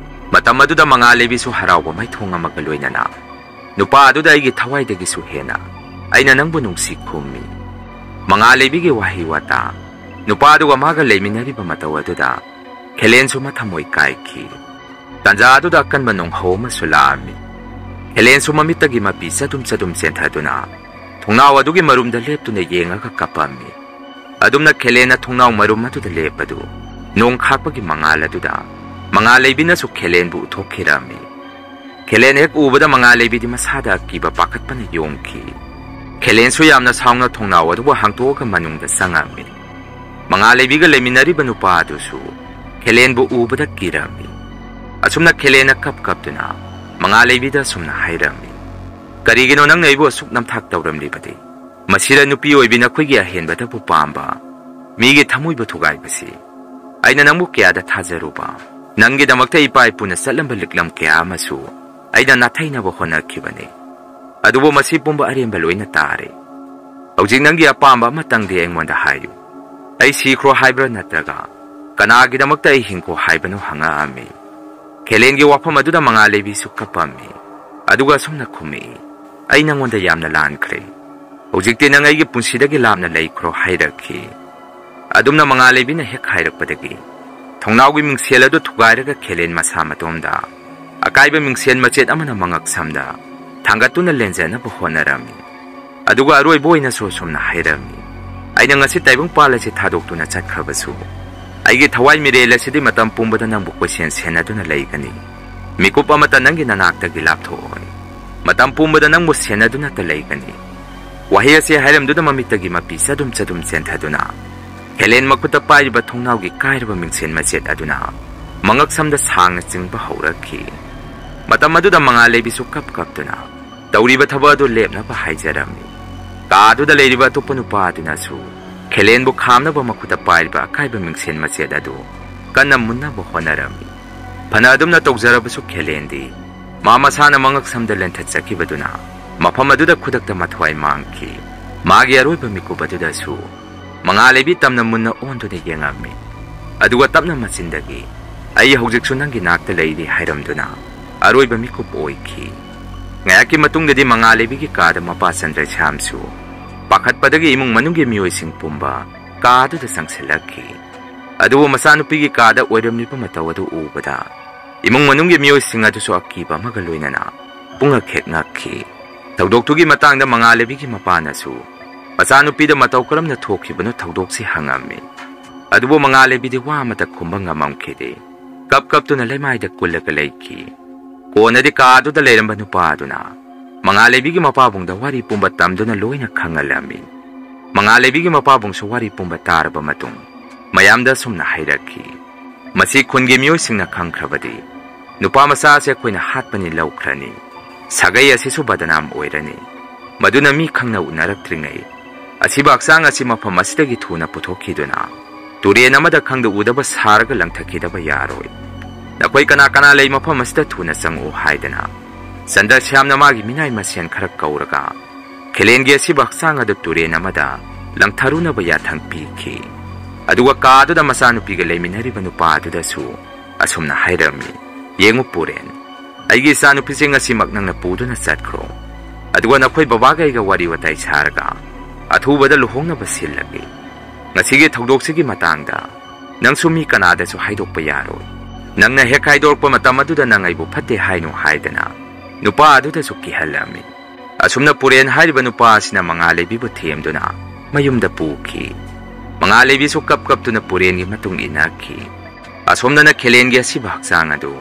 ꯃꯇꯝ ꯑꯗꯨꯗ ꯃꯉꯥ ꯂꯩꯕꯤꯁꯨ ꯍꯔꯥꯎꯕ ꯃꯥꯏꯊꯣꯡ ꯑꯃꯒ ꯂꯣꯏꯅꯅ, "ꯅꯨꯄꯥ ꯑꯗꯨꯗ ꯑꯩꯒꯤ ꯊꯋꯥꯏꯗꯒꯤꯁꯨ ꯍꯦꯟꯅ ꯑꯩꯅ ꯅꯪꯕꯨ ꯅꯨꯡꯁꯤ" ꯈꯨꯝꯃꯤ꯫ ꯃꯉꯥ ꯂꯩꯕꯤꯒꯤ ꯋꯥꯍꯩ ꯋꯥꯇꯥ, ꯅꯨꯄꯥ ꯑꯗꯨꯒ ꯃꯥꯒ ꯂꯩꯃꯤꯟꯅꯔꯤꯕ ꯃꯇꯧ ꯑꯗꯨꯗ ꯈꯦꯂꯦꯟꯁꯨ ꯃꯊꯃꯣꯏ ꯀꯥꯏꯈꯤ꯫ ꯇꯥꯟꯖꯥ ꯑꯗꯨꯗ ꯑꯀꯟꯕ ꯅꯣꯡꯍꯧ ꯑꯃꯁꯨ ꯂꯥꯛꯑꯝꯃꯤ꯫ ꯈꯦꯂꯦꯟꯁꯨ ꯃꯃꯤꯠꯇꯒꯤ ꯃꯄꯤ ꯆꯗꯨꯝ ꯆꯗꯨꯝ ꯆꯦꯟꯊꯗꯨꯅ ꯊꯣꯡꯅꯥꯎ ꯑꯗꯨꯒꯤ ꯃꯔꯨꯝꯗ ꯂꯦꯞꯇꯨꯅ ꯌꯦꯡꯉꯒ ꯀꯞꯄꯝꯃꯤ꯫ ꯑꯗꯨꯝꯅ ꯈꯦꯂꯦꯟꯅ ꯊꯣꯡꯅꯥꯎ ꯃꯔꯨꯝ ꯑꯗꯨꯗ ꯂꯦꯞꯄꯗꯨ ꯅꯣꯡ ꯈꯥꯛꯄꯒꯤ ꯃꯉꯥꯜ ꯑꯗꯨꯗ ꯃꯉꯥ ꯂꯩꯕꯤꯅꯁꯨ ꯈꯦꯂꯦꯟꯕꯨ ꯎꯊꯣꯛꯈꯤꯔꯝꯃꯤ꯫ ꯈꯦꯂꯦꯟ ꯍꯦꯛ ꯎꯕꯗ ꯃꯉꯥ ꯂꯩꯕꯤꯗꯤ ꯃꯁꯥꯗ ꯑꯀꯤꯕ ꯄꯥꯈꯠꯄꯅ ꯌꯣꯝꯈꯤ꯫ ꯈꯦꯂꯦꯟꯁꯨ ꯌꯥꯝꯅ ꯁꯥꯎꯅ ꯊꯣꯡꯅꯥꯎ ꯑꯗꯨꯕꯨ ꯍꯥꯡꯇꯣꯛꯑꯒ ꯃꯅꯨꯡꯗ ꯆꯪꯉꯝꯃꯤ꯫ ꯃꯉꯥ ꯂꯩꯕꯤꯒ ꯂꯩꯃꯤꯟꯅꯔꯤꯕ ꯅꯨꯄꯥ ꯑꯗꯨꯁꯨ ꯈꯦꯂꯦꯟꯕꯨ ꯎꯕꯗ ꯀꯤꯔꯝꯃꯤ꯫ ꯑꯁꯨꯝꯅ ꯈꯦꯂꯦꯟꯅ ꯀꯞ ꯀꯞꯇꯨꯅ ꯃꯉꯥ ꯂꯩꯕꯤꯗ ꯑꯁꯨꯝꯅ ꯍꯥꯏꯔꯝꯃꯤ, "ꯀꯔꯤꯒꯤꯅꯣ ꯅꯪꯅ ꯑꯩꯕꯨ ꯑꯁꯨꯛ ꯅꯝꯊꯥꯛ ꯇꯧꯔꯝꯂꯤꯕꯗꯤ? ꯃꯁꯤꯗ ꯅꯨꯄꯤ ꯑꯣꯏꯕꯤ ꯅꯈꯣꯏꯒꯤ ꯑꯍꯦꯟꯕꯗꯕꯨ ꯄꯥꯝꯕ, ꯃꯤꯒꯤ ꯊꯃꯣꯏꯕꯨ ꯊꯨꯒꯥꯏꯕꯁꯤ꯫ ꯑꯩꯅ ꯅꯪꯕꯨ ꯀꯌꯥꯗ ꯊꯥꯖꯔꯨꯕ? ꯅꯪꯒꯤꯗꯃꯛꯇ ꯏꯄꯥ ꯏꯄꯨꯅ ꯆꯠꯂꯝꯕ ꯂꯤꯛꯂꯝ ꯀꯌꯥ ꯑꯃꯁꯨ ꯑꯩꯅ ꯅꯥꯊꯩꯅꯕ ꯍꯣꯠꯅꯈꯤꯕꯅꯤ꯫ ꯑꯗꯨꯕꯨ ꯃꯁꯤ ꯄꯨꯝꯕ ꯑꯔꯦꯝꯕ ꯂꯣꯏꯅ ꯇꯥꯔꯦ꯫ "ꯍꯧꯖꯤꯛ ꯅꯪꯒꯤ ꯑꯄꯥꯝꯕ ꯑꯃꯇꯪꯗꯤ ꯑꯩꯉꯣꯟꯗ ꯍꯥꯏꯌꯨ꯫ ꯑꯩ ꯁꯤꯈ꯭ꯔꯣ ꯍꯥꯏꯕ꯭ꯔꯥ ꯅꯠꯇ꯭ꯔꯒ ꯀꯅꯥꯒꯤꯗꯃꯛꯇ ꯑꯩ ꯍꯤꯡꯈꯣ ꯍꯥꯏꯕꯅꯣ?" ꯍꯪꯉꯛꯑꯝꯃꯤ꯫ ꯈꯦꯂꯦꯟꯒꯤ ꯋꯥꯐꯝ ꯑꯗꯨꯗ ꯃꯉꯥꯂꯩꯕꯤꯁꯨ ꯀꯞꯄꯝꯃꯤ꯫ ꯑꯗꯨꯒ ꯑꯁꯨꯝꯅ ꯈꯨꯝꯃꯛꯏ, "ꯑꯩ ꯅꯪꯉꯣꯟꯗ ꯌꯥꯝꯅ ꯂꯥꯟꯈ꯭ꯔꯦ꯫ ꯍꯧꯖꯤꯛꯇꯤ ꯅꯪ ꯑꯩꯒꯤ ꯄꯨꯟꯁꯤꯗꯒꯤ ꯂꯥꯞꯅ ꯂꯩꯈ꯭ꯔꯣ" ꯍꯥꯏꯔꯛꯈꯤ꯫ ꯑꯗꯨꯝꯅ ꯃꯉꯥꯂꯩꯕꯤꯅ ꯍꯦꯛ ꯍꯥꯏꯔꯛꯄꯗꯒꯤ ꯊꯣꯡꯅꯥꯎꯒꯤ ꯃꯤꯡꯁꯦꯜ ꯑꯗꯨ ꯊꯨꯒꯥꯏꯔꯒ ꯈꯦꯂꯦꯟ ꯃꯁꯥ ꯃꯇꯣꯝꯗ ꯑꯀꯥꯏꯕ ꯃꯤꯡꯁꯦꯜ ꯃꯆꯦꯠ ꯑꯃꯅ ꯃꯉꯛ ꯁꯝꯗ ꯊꯥꯡꯒꯠꯇꯨꯅ ꯂꯦꯟꯖꯅꯕ ꯍꯣꯠꯅꯔꯝꯃꯤ꯫ ꯑꯗꯨꯒ ꯑꯔꯣꯏꯕ ꯑꯣꯏꯅꯁꯨ ꯑꯁꯨꯝꯅ ꯍꯥꯏꯔꯝꯃꯤ, "ꯑꯩꯅ ꯉꯁꯤ ꯇꯥꯏꯕꯪꯄꯥꯜ ꯑꯁꯤ ꯊꯥꯗꯣꯛꯇꯨꯅ ꯆꯠꯈ꯭ꯔꯕꯁꯨ, ꯑꯩꯒꯤ ꯊꯋꯥꯏ ꯃꯤꯔꯦꯜ ꯑꯁꯤꯗꯤ ꯃꯇꯝ ꯄꯨꯝꯕꯗ ꯅꯪꯕꯨ ꯀꯣꯏꯁꯦꯟ ꯁꯦꯟꯅꯗꯨꯅ ꯂꯩꯒꯅꯤ꯫ ꯃꯤꯀꯨꯞ ꯑꯃꯠꯇ ꯅꯪꯒꯤ ꯅꯅꯥꯛꯇꯒꯤ ꯂꯥꯞꯊꯣꯛꯑꯣꯏ꯫ ꯃꯇꯝ ꯄꯨꯝꯕꯗ ꯅꯪꯕꯨ ꯁꯦꯟꯅꯗꯨꯅꯇ ꯂꯩꯒꯅꯤ"꯫ ꯋꯥꯍꯩ ꯑꯁꯤ ꯍꯥꯏꯔꯝꯗꯨꯅ ꯃꯃꯤꯠꯇꯒꯤ ꯃꯄꯤ ꯆꯗꯨꯝ ꯆꯗꯨꯝ ꯆꯦꯟꯊꯗꯨꯅ ꯈꯦꯂꯦꯟ ꯃꯈꯨꯠꯇ ꯄꯥꯏꯔꯤꯕ ꯊꯣꯡꯅꯥꯎꯒꯤ ꯀꯥꯏꯔꯕ ꯃꯤꯡꯁꯦꯟ ꯃꯆꯦꯠ ꯑꯗꯨꯅ ꯃꯉꯛꯁꯝꯗ ꯁꯥꯡꯅ ꯆꯤꯡꯕ ꯍꯧꯔꯛꯈꯤ꯫ ꯃꯇꯝ ꯑꯗꯨꯗ ꯃꯉꯥꯂꯩꯕꯤꯁꯨ ꯀꯞ ꯀꯞꯇꯨꯅ ꯇꯧꯔꯤꯕ ꯊꯕꯛ ꯑꯗꯨ ꯂꯦꯞꯅꯕ ꯍꯥꯏꯖꯔꯝꯃꯤ꯫ ꯀꯥ ꯑꯗꯨꯗ ꯂꯩꯔꯤꯕ ꯑꯇꯣꯞꯄ ꯅꯨꯄꯥ ꯑꯗꯨꯅꯁꯨ ꯈꯦꯂꯦꯟꯕꯨ ꯈꯥꯝꯅꯕ ꯃꯈꯨꯠꯇ ꯄꯥꯏꯔꯤꯕ ꯑꯀꯥꯏꯕ ꯃꯤꯡꯁꯦꯟ ꯃꯆꯦꯠ ꯑꯗꯨ ꯀꯟꯅ ꯃꯨꯟꯅꯕ ꯍꯣꯠꯅꯔꯝꯃꯤ꯫ ꯐꯅ ꯑꯗꯨꯝꯅ ꯇꯧꯖꯔꯕꯁꯨ ꯈꯦꯂꯦꯟꯗꯤ ꯃꯥ ꯃꯁꯥꯅ ꯃꯉꯛꯁꯝꯗ ꯂꯦꯟꯊꯠꯆꯈꯤꯕꯗꯨꯅ ꯃꯐꯝ ꯑꯗꯨꯗ ꯈꯨꯗꯛꯇ ꯃꯊ꯭ꯋꯥꯏ ꯃꯥꯡꯈꯤ꯫ ꯃꯥꯒꯤ ꯑꯔꯣꯏꯕ ꯃꯤꯀꯨꯞ ꯑꯗꯨꯗꯁꯨ ꯃꯉꯥꯂꯩꯕꯤ ꯇꯝꯅ ꯃꯨꯟꯅ ꯑꯣꯟꯗꯨꯅ ꯌꯦꯡꯉꯝꯃꯤ꯫ ꯑꯗꯨꯒ ꯇꯞꯅ ꯃꯆꯤꯟꯗꯒꯤ, "ꯑꯩ ꯍꯧꯖꯤꯛꯁꯨ ꯅꯪꯒꯤ ꯅꯥꯛꯇ ꯂꯩꯔꯤ" ꯍꯥꯏꯔꯝꯗꯨꯅ ꯑꯔꯣꯏꯕ ꯃꯤꯀꯨꯞ ꯑꯣꯏꯈꯤ꯫ ꯉꯥꯏꯍꯥꯛꯀꯤ ꯃꯇꯨꯡꯗꯗꯤ ꯃꯉꯥꯂꯩꯕꯤꯒꯤ ꯀꯥꯗ ꯃꯄꯥ ꯆꯟꯗ꯭ꯔꯁ꯭ꯌꯥꯝꯁꯨ ꯄꯥꯈꯠꯄꯗꯒꯤ ꯏꯃꯨꯡ ꯃꯅꯨꯡꯒꯤ ꯃꯤꯑꯣꯏꯁꯤꯡ ꯄꯨꯝꯕ ꯀꯥ ꯑꯗꯨꯗ ꯆꯪꯁꯤꯜꯂꯛꯈꯤ꯫ ꯑꯗꯨꯕꯨ ꯃꯆꯥꯅꯨꯄꯤꯒꯤ ꯀꯥꯗ ꯑꯣꯏꯔꯝꯂꯤꯕ ꯃꯇꯧ ꯑꯗꯨ ꯎꯕꯗ ꯏꯃꯨꯡ ꯃꯅꯨꯡꯒꯤ ꯃꯤꯑꯣꯏꯁꯤꯡ ꯑꯗꯨꯁꯨ ꯑꯀꯤꯕ ꯑꯃꯒ ꯂꯣꯏꯅꯅ ꯄꯨꯡꯉꯛ ꯍꯦꯛ ꯉꯛꯈꯤ꯫ ꯊꯧꯗꯣꯛꯇꯨꯒꯤ ꯃꯇꯥꯡꯗ ꯃꯉꯥꯂꯩꯕꯤꯒꯤ ꯃꯄꯥꯅꯁꯨ ꯃꯆꯥꯅꯨꯄꯤꯗ ꯃꯇꯧ ꯀꯔꯝꯅ ꯊꯣꯛꯈꯤꯕꯅꯣ ꯊꯧꯗꯣꯛꯁꯤ ꯍꯪꯉꯝꯃꯤ꯫ ꯑꯗꯨꯕꯨ ꯃꯉꯥꯂꯩꯕꯤꯗꯤ ꯋꯥ ꯑꯃꯠꯇ ꯈꯨꯝꯕ ꯉꯝꯃꯝꯈꯤꯗꯦ꯫ ꯀꯞ ꯀꯞꯇꯨꯅ ꯂꯩꯃꯥꯏꯗ ꯀꯨꯜꯂꯒ ꯂꯩꯈꯤ꯫ ꯀꯣꯟꯅꯗꯤ ꯀꯥ ꯑꯗꯨꯗ ꯂꯩꯔꯝꯕ ꯅꯨꯄꯥ ꯑꯗꯨꯅ ꯃꯉꯥꯂꯩꯕꯤꯒꯤ ꯃꯄꯥꯕꯨꯡꯗ ꯋꯥꯔꯤ ꯄꯨꯝꯕ ꯇꯝꯗꯨꯅ ꯂꯣꯏꯅ ꯈꯪꯍꯜꯂꯝꯃꯤ꯫ ꯃꯉꯥꯂꯩꯕꯤꯒꯤ ꯃꯄꯥꯕꯨꯡꯁꯨ ꯋꯥꯔꯤ ꯄꯨꯝꯕ ꯇꯥꯔꯕ ꯃꯇꯨꯡ ꯃꯌꯥꯝꯗ ꯑꯁꯨꯝꯅ ꯍꯥꯏꯔꯛꯈꯤ, "ꯃꯁꯤ ꯈꯨꯟꯒꯤ ꯃꯤꯑꯣꯏꯁꯤꯡꯅ ꯈꯪꯈ꯭ꯔꯕꯗꯤ ꯅꯨꯄꯥ ꯃꯆꯥ ꯑꯁꯤ ꯑꯩꯈꯣꯏꯅ ꯍꯥꯠꯄꯅꯤ ꯂꯧꯈ꯭ꯔꯅꯤ꯫ ꯁꯥꯒꯩ ꯑꯁꯤꯁꯨ ꯕꯗꯅꯥꯝ ꯑꯣꯏꯔꯅꯤ꯫ ꯃꯗꯨꯅ ꯃꯤ ꯈꯪꯅ ꯎꯅꯔꯛꯇ꯭ꯔꯤꯉꯩ ꯑꯁꯤꯕ ꯍꯛꯆꯥꯡ ꯑꯁꯤ ꯃꯐꯝ ꯑꯁꯤꯗꯒꯤ ꯊꯨꯅ ꯄꯨꯊꯣꯛꯈꯤꯗꯨꯅ ꯇꯨꯔꯦꯟ ꯑꯃꯗ ꯈꯪꯗ ꯎꯗꯕ ꯁꯥꯔꯒ ꯂꯪꯊꯈꯤꯗꯕ ꯌꯥꯔꯣꯏ꯫ ꯅꯈꯣꯏ ꯀꯅꯥ ꯀꯅꯥ ꯂꯩ ꯃꯐꯝ ꯑꯁꯤꯗ ꯊꯨꯅ ꯆꯪꯉꯛꯎ" ꯍꯥꯏꯗꯅ ꯆꯟꯗ꯭ꯔꯁ꯭ꯌꯥꯝꯅ ꯃꯥꯒꯤ ꯃꯤꯅꯥꯏ ꯃꯁꯦꯟ ꯈꯔ ꯀꯧꯔꯒ ꯈꯦꯂꯦꯟꯒꯤ ꯑꯁꯤꯕ ꯍꯛꯆꯥꯡ ꯑꯗꯨ ꯇꯨꯔꯦꯟ ꯑꯃꯗ ꯂꯪꯊꯔꯨꯅꯕ ꯌꯥꯊꯪ ꯄꯤꯈꯤ꯫ ꯑꯗꯨꯒ ꯀꯥ ꯑꯗꯨꯗ ꯃꯆꯥꯅꯨꯄꯤꯒ ꯂꯩꯃꯤꯟꯅꯔꯤꯕ ꯅꯨꯄꯥ ꯑꯗꯨꯗꯁꯨ ꯑꯁꯨꯝꯅ ꯍꯥꯏꯔꯝꯃꯤ, "ꯌꯦꯡꯉꯨ ꯄꯨꯔꯦꯟ, ꯑꯩꯒꯤ ꯏꯆꯥꯅꯨꯄꯤꯁꯦ ꯉꯁꯤꯃꯛ ꯅꯪꯅ ꯄꯨꯗꯨꯅ ꯆꯠꯈ꯭ꯔꯣ꯫ ꯑꯗꯨꯒ ꯅꯈꯣꯏ ꯕꯕꯥꯒ ꯑꯩꯒ ꯋꯥꯔꯤ ꯋꯥꯇꯥꯏ ꯁꯥꯔꯒ ꯑꯊꯨꯕꯗ ꯂꯨꯍꯣꯡꯅꯕ ꯁꯤꯜꯂꯒꯦ꯫ ꯉꯁꯤꯒꯤ ꯊꯧꯗꯣꯛꯁꯤꯒꯤ ꯃꯇꯥꯡꯗ ꯅꯪꯁꯨ ꯃꯤ ꯀꯅꯥꯗꯁꯨ ꯍꯥꯏꯗꯣꯛꯄ ꯌꯥꯔꯣꯏ꯫ ꯅꯪꯅ ꯍꯦꯛ ꯍꯥꯏꯗꯣꯔꯛꯄ ꯃꯇꯝ ꯑꯗꯨꯗ ꯅꯪ ꯑꯩꯕꯨ ꯐꯠꯇꯦ ꯍꯥꯏꯅꯨ" ꯍꯥꯏꯗꯅ ꯅꯨꯄꯥ ꯑꯗꯨꯗꯁꯨ ꯀꯤꯍꯜꯂꯝꯃꯤ꯫ ꯑꯁꯨꯝꯅ ꯄꯨꯔꯦꯟ ꯍꯥꯏꯔꯤꯕ ꯅꯨꯄꯥ ꯑꯁꯤꯅ ꯃꯉꯥꯜꯂꯩꯕꯤꯕꯨ ꯊꯦꯝꯗꯨꯅ ꯃꯌꯨꯝꯗ ꯄꯨꯈꯤ꯫ ꯃꯉꯥꯜꯂꯩꯕꯤꯁꯨ ꯀꯞ ꯀꯞꯇꯨꯅ ꯄꯨꯔꯦꯟꯒꯤ ꯃꯇꯨꯡ ꯏꯟꯅꯈꯤ꯫ ꯑꯁꯣꯝꯗꯅ ꯈꯦꯂꯦꯟꯒꯤ ꯑꯁꯤꯕ ꯍꯛꯆꯥꯡ ꯑꯗꯨ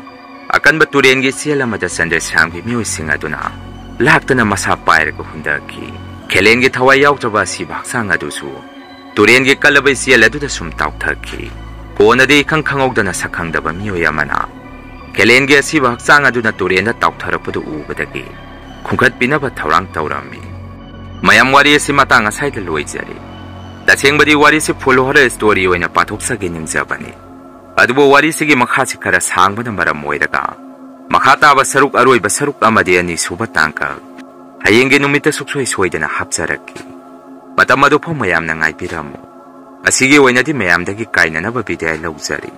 ꯑꯀꯟꯕ ꯇꯨꯔꯦꯟꯒꯤ ꯏꯆꯦꯜ ꯑꯃꯗ ꯆꯟꯗ꯭ꯔꯁ꯭ꯌꯥꯝꯒꯤ ꯃꯤꯑꯣꯏꯁꯤꯡ ꯑꯗꯨꯅ ꯂꯥꯛꯇꯨꯅ ꯃꯁꯥ ꯄꯥꯏꯔꯒ ꯍꯨꯟꯗꯈꯤ꯫ ꯈꯦꯂꯦꯟꯒꯤ ꯊꯋꯥꯏ ꯌꯥꯎꯗ꯭ꯔꯕ ꯑꯁꯤꯕ ꯍꯛꯆꯥꯡ ꯑꯗꯨꯁꯨ ꯇꯨꯔꯦꯟꯒꯤ ꯀꯜꯂꯕ ꯏꯆꯦꯜ ꯑꯗꯨꯗ ꯁꯨꯝ ꯇꯥꯎꯊꯈꯤ꯫ ꯀꯣꯟꯅꯗꯤ ꯏꯈꯪ ꯈꯪꯍꯧꯗꯅ ꯁꯛꯈꯪꯗꯕ ꯃꯤꯑꯣꯏ ꯑꯃꯅ ꯈꯦꯂꯦꯟꯒꯤ ꯑꯁꯤꯕ ꯍꯛꯆꯥꯡ ꯑꯗꯨꯅ ꯇꯨꯔꯦꯟꯗ ꯇꯥꯎꯊꯔꯛꯄꯗꯨ ꯎꯕꯗꯒꯤ ꯈꯨꯟꯒꯠꯄꯤꯅꯕ ꯊꯧꯔꯥꯡ ꯇꯧꯔꯝꯃꯤ꯫ ꯃꯌꯥꯝ, ꯋꯥꯔꯤ ꯑꯁꯤ ꯃꯇꯥꯡ ꯑꯁꯥꯏꯗ ꯂꯣꯏꯖꯔꯦ꯫ ꯇꯁꯦꯡꯕꯗꯤ ꯋꯥꯔꯤꯁꯤ full horror story ꯑꯣꯏꯅ ꯄꯥꯊꯣꯛꯆꯒꯦ ꯅꯤꯡꯖꯕꯅꯤ꯫ ꯑꯗꯨꯕꯨ ꯋꯥꯔꯤꯁꯤꯒꯤ ꯃꯈꯥꯁꯤ ꯈꯔ ꯁꯥꯡꯕꯅ ꯃꯔꯝ ꯑꯣꯏꯔꯒ ꯃꯈꯥ ꯇꯥꯕ ꯁꯔꯨꯛ, ꯑꯔꯣꯏꯕ ꯁꯔꯨꯛ ꯑꯃꯗꯤ ꯑꯅꯤꯁꯨꯕ ꯇꯥꯡꯀꯛ ꯍꯌꯦꯡꯒꯤ ꯅꯨꯃꯤꯠꯇ ꯁꯨꯛꯁꯣꯏ ꯁꯣꯏꯗꯅ ꯍꯥꯞꯆꯔꯛꯀꯦ꯫ ꯃꯇꯝ ꯑꯗꯨ ꯐꯥꯎ ꯃꯌꯥꯝꯅ ꯉꯥꯏꯕꯤꯔꯝꯃꯨ꯫ ꯉꯁꯤꯒꯤ ꯑꯣꯏꯅꯗꯤ ꯃꯌꯥꯝꯗꯒꯤ ꯀꯥꯏꯅꯅꯕ ꯕꯤꯗꯥꯏ ꯂꯧꯖꯔꯤ꯫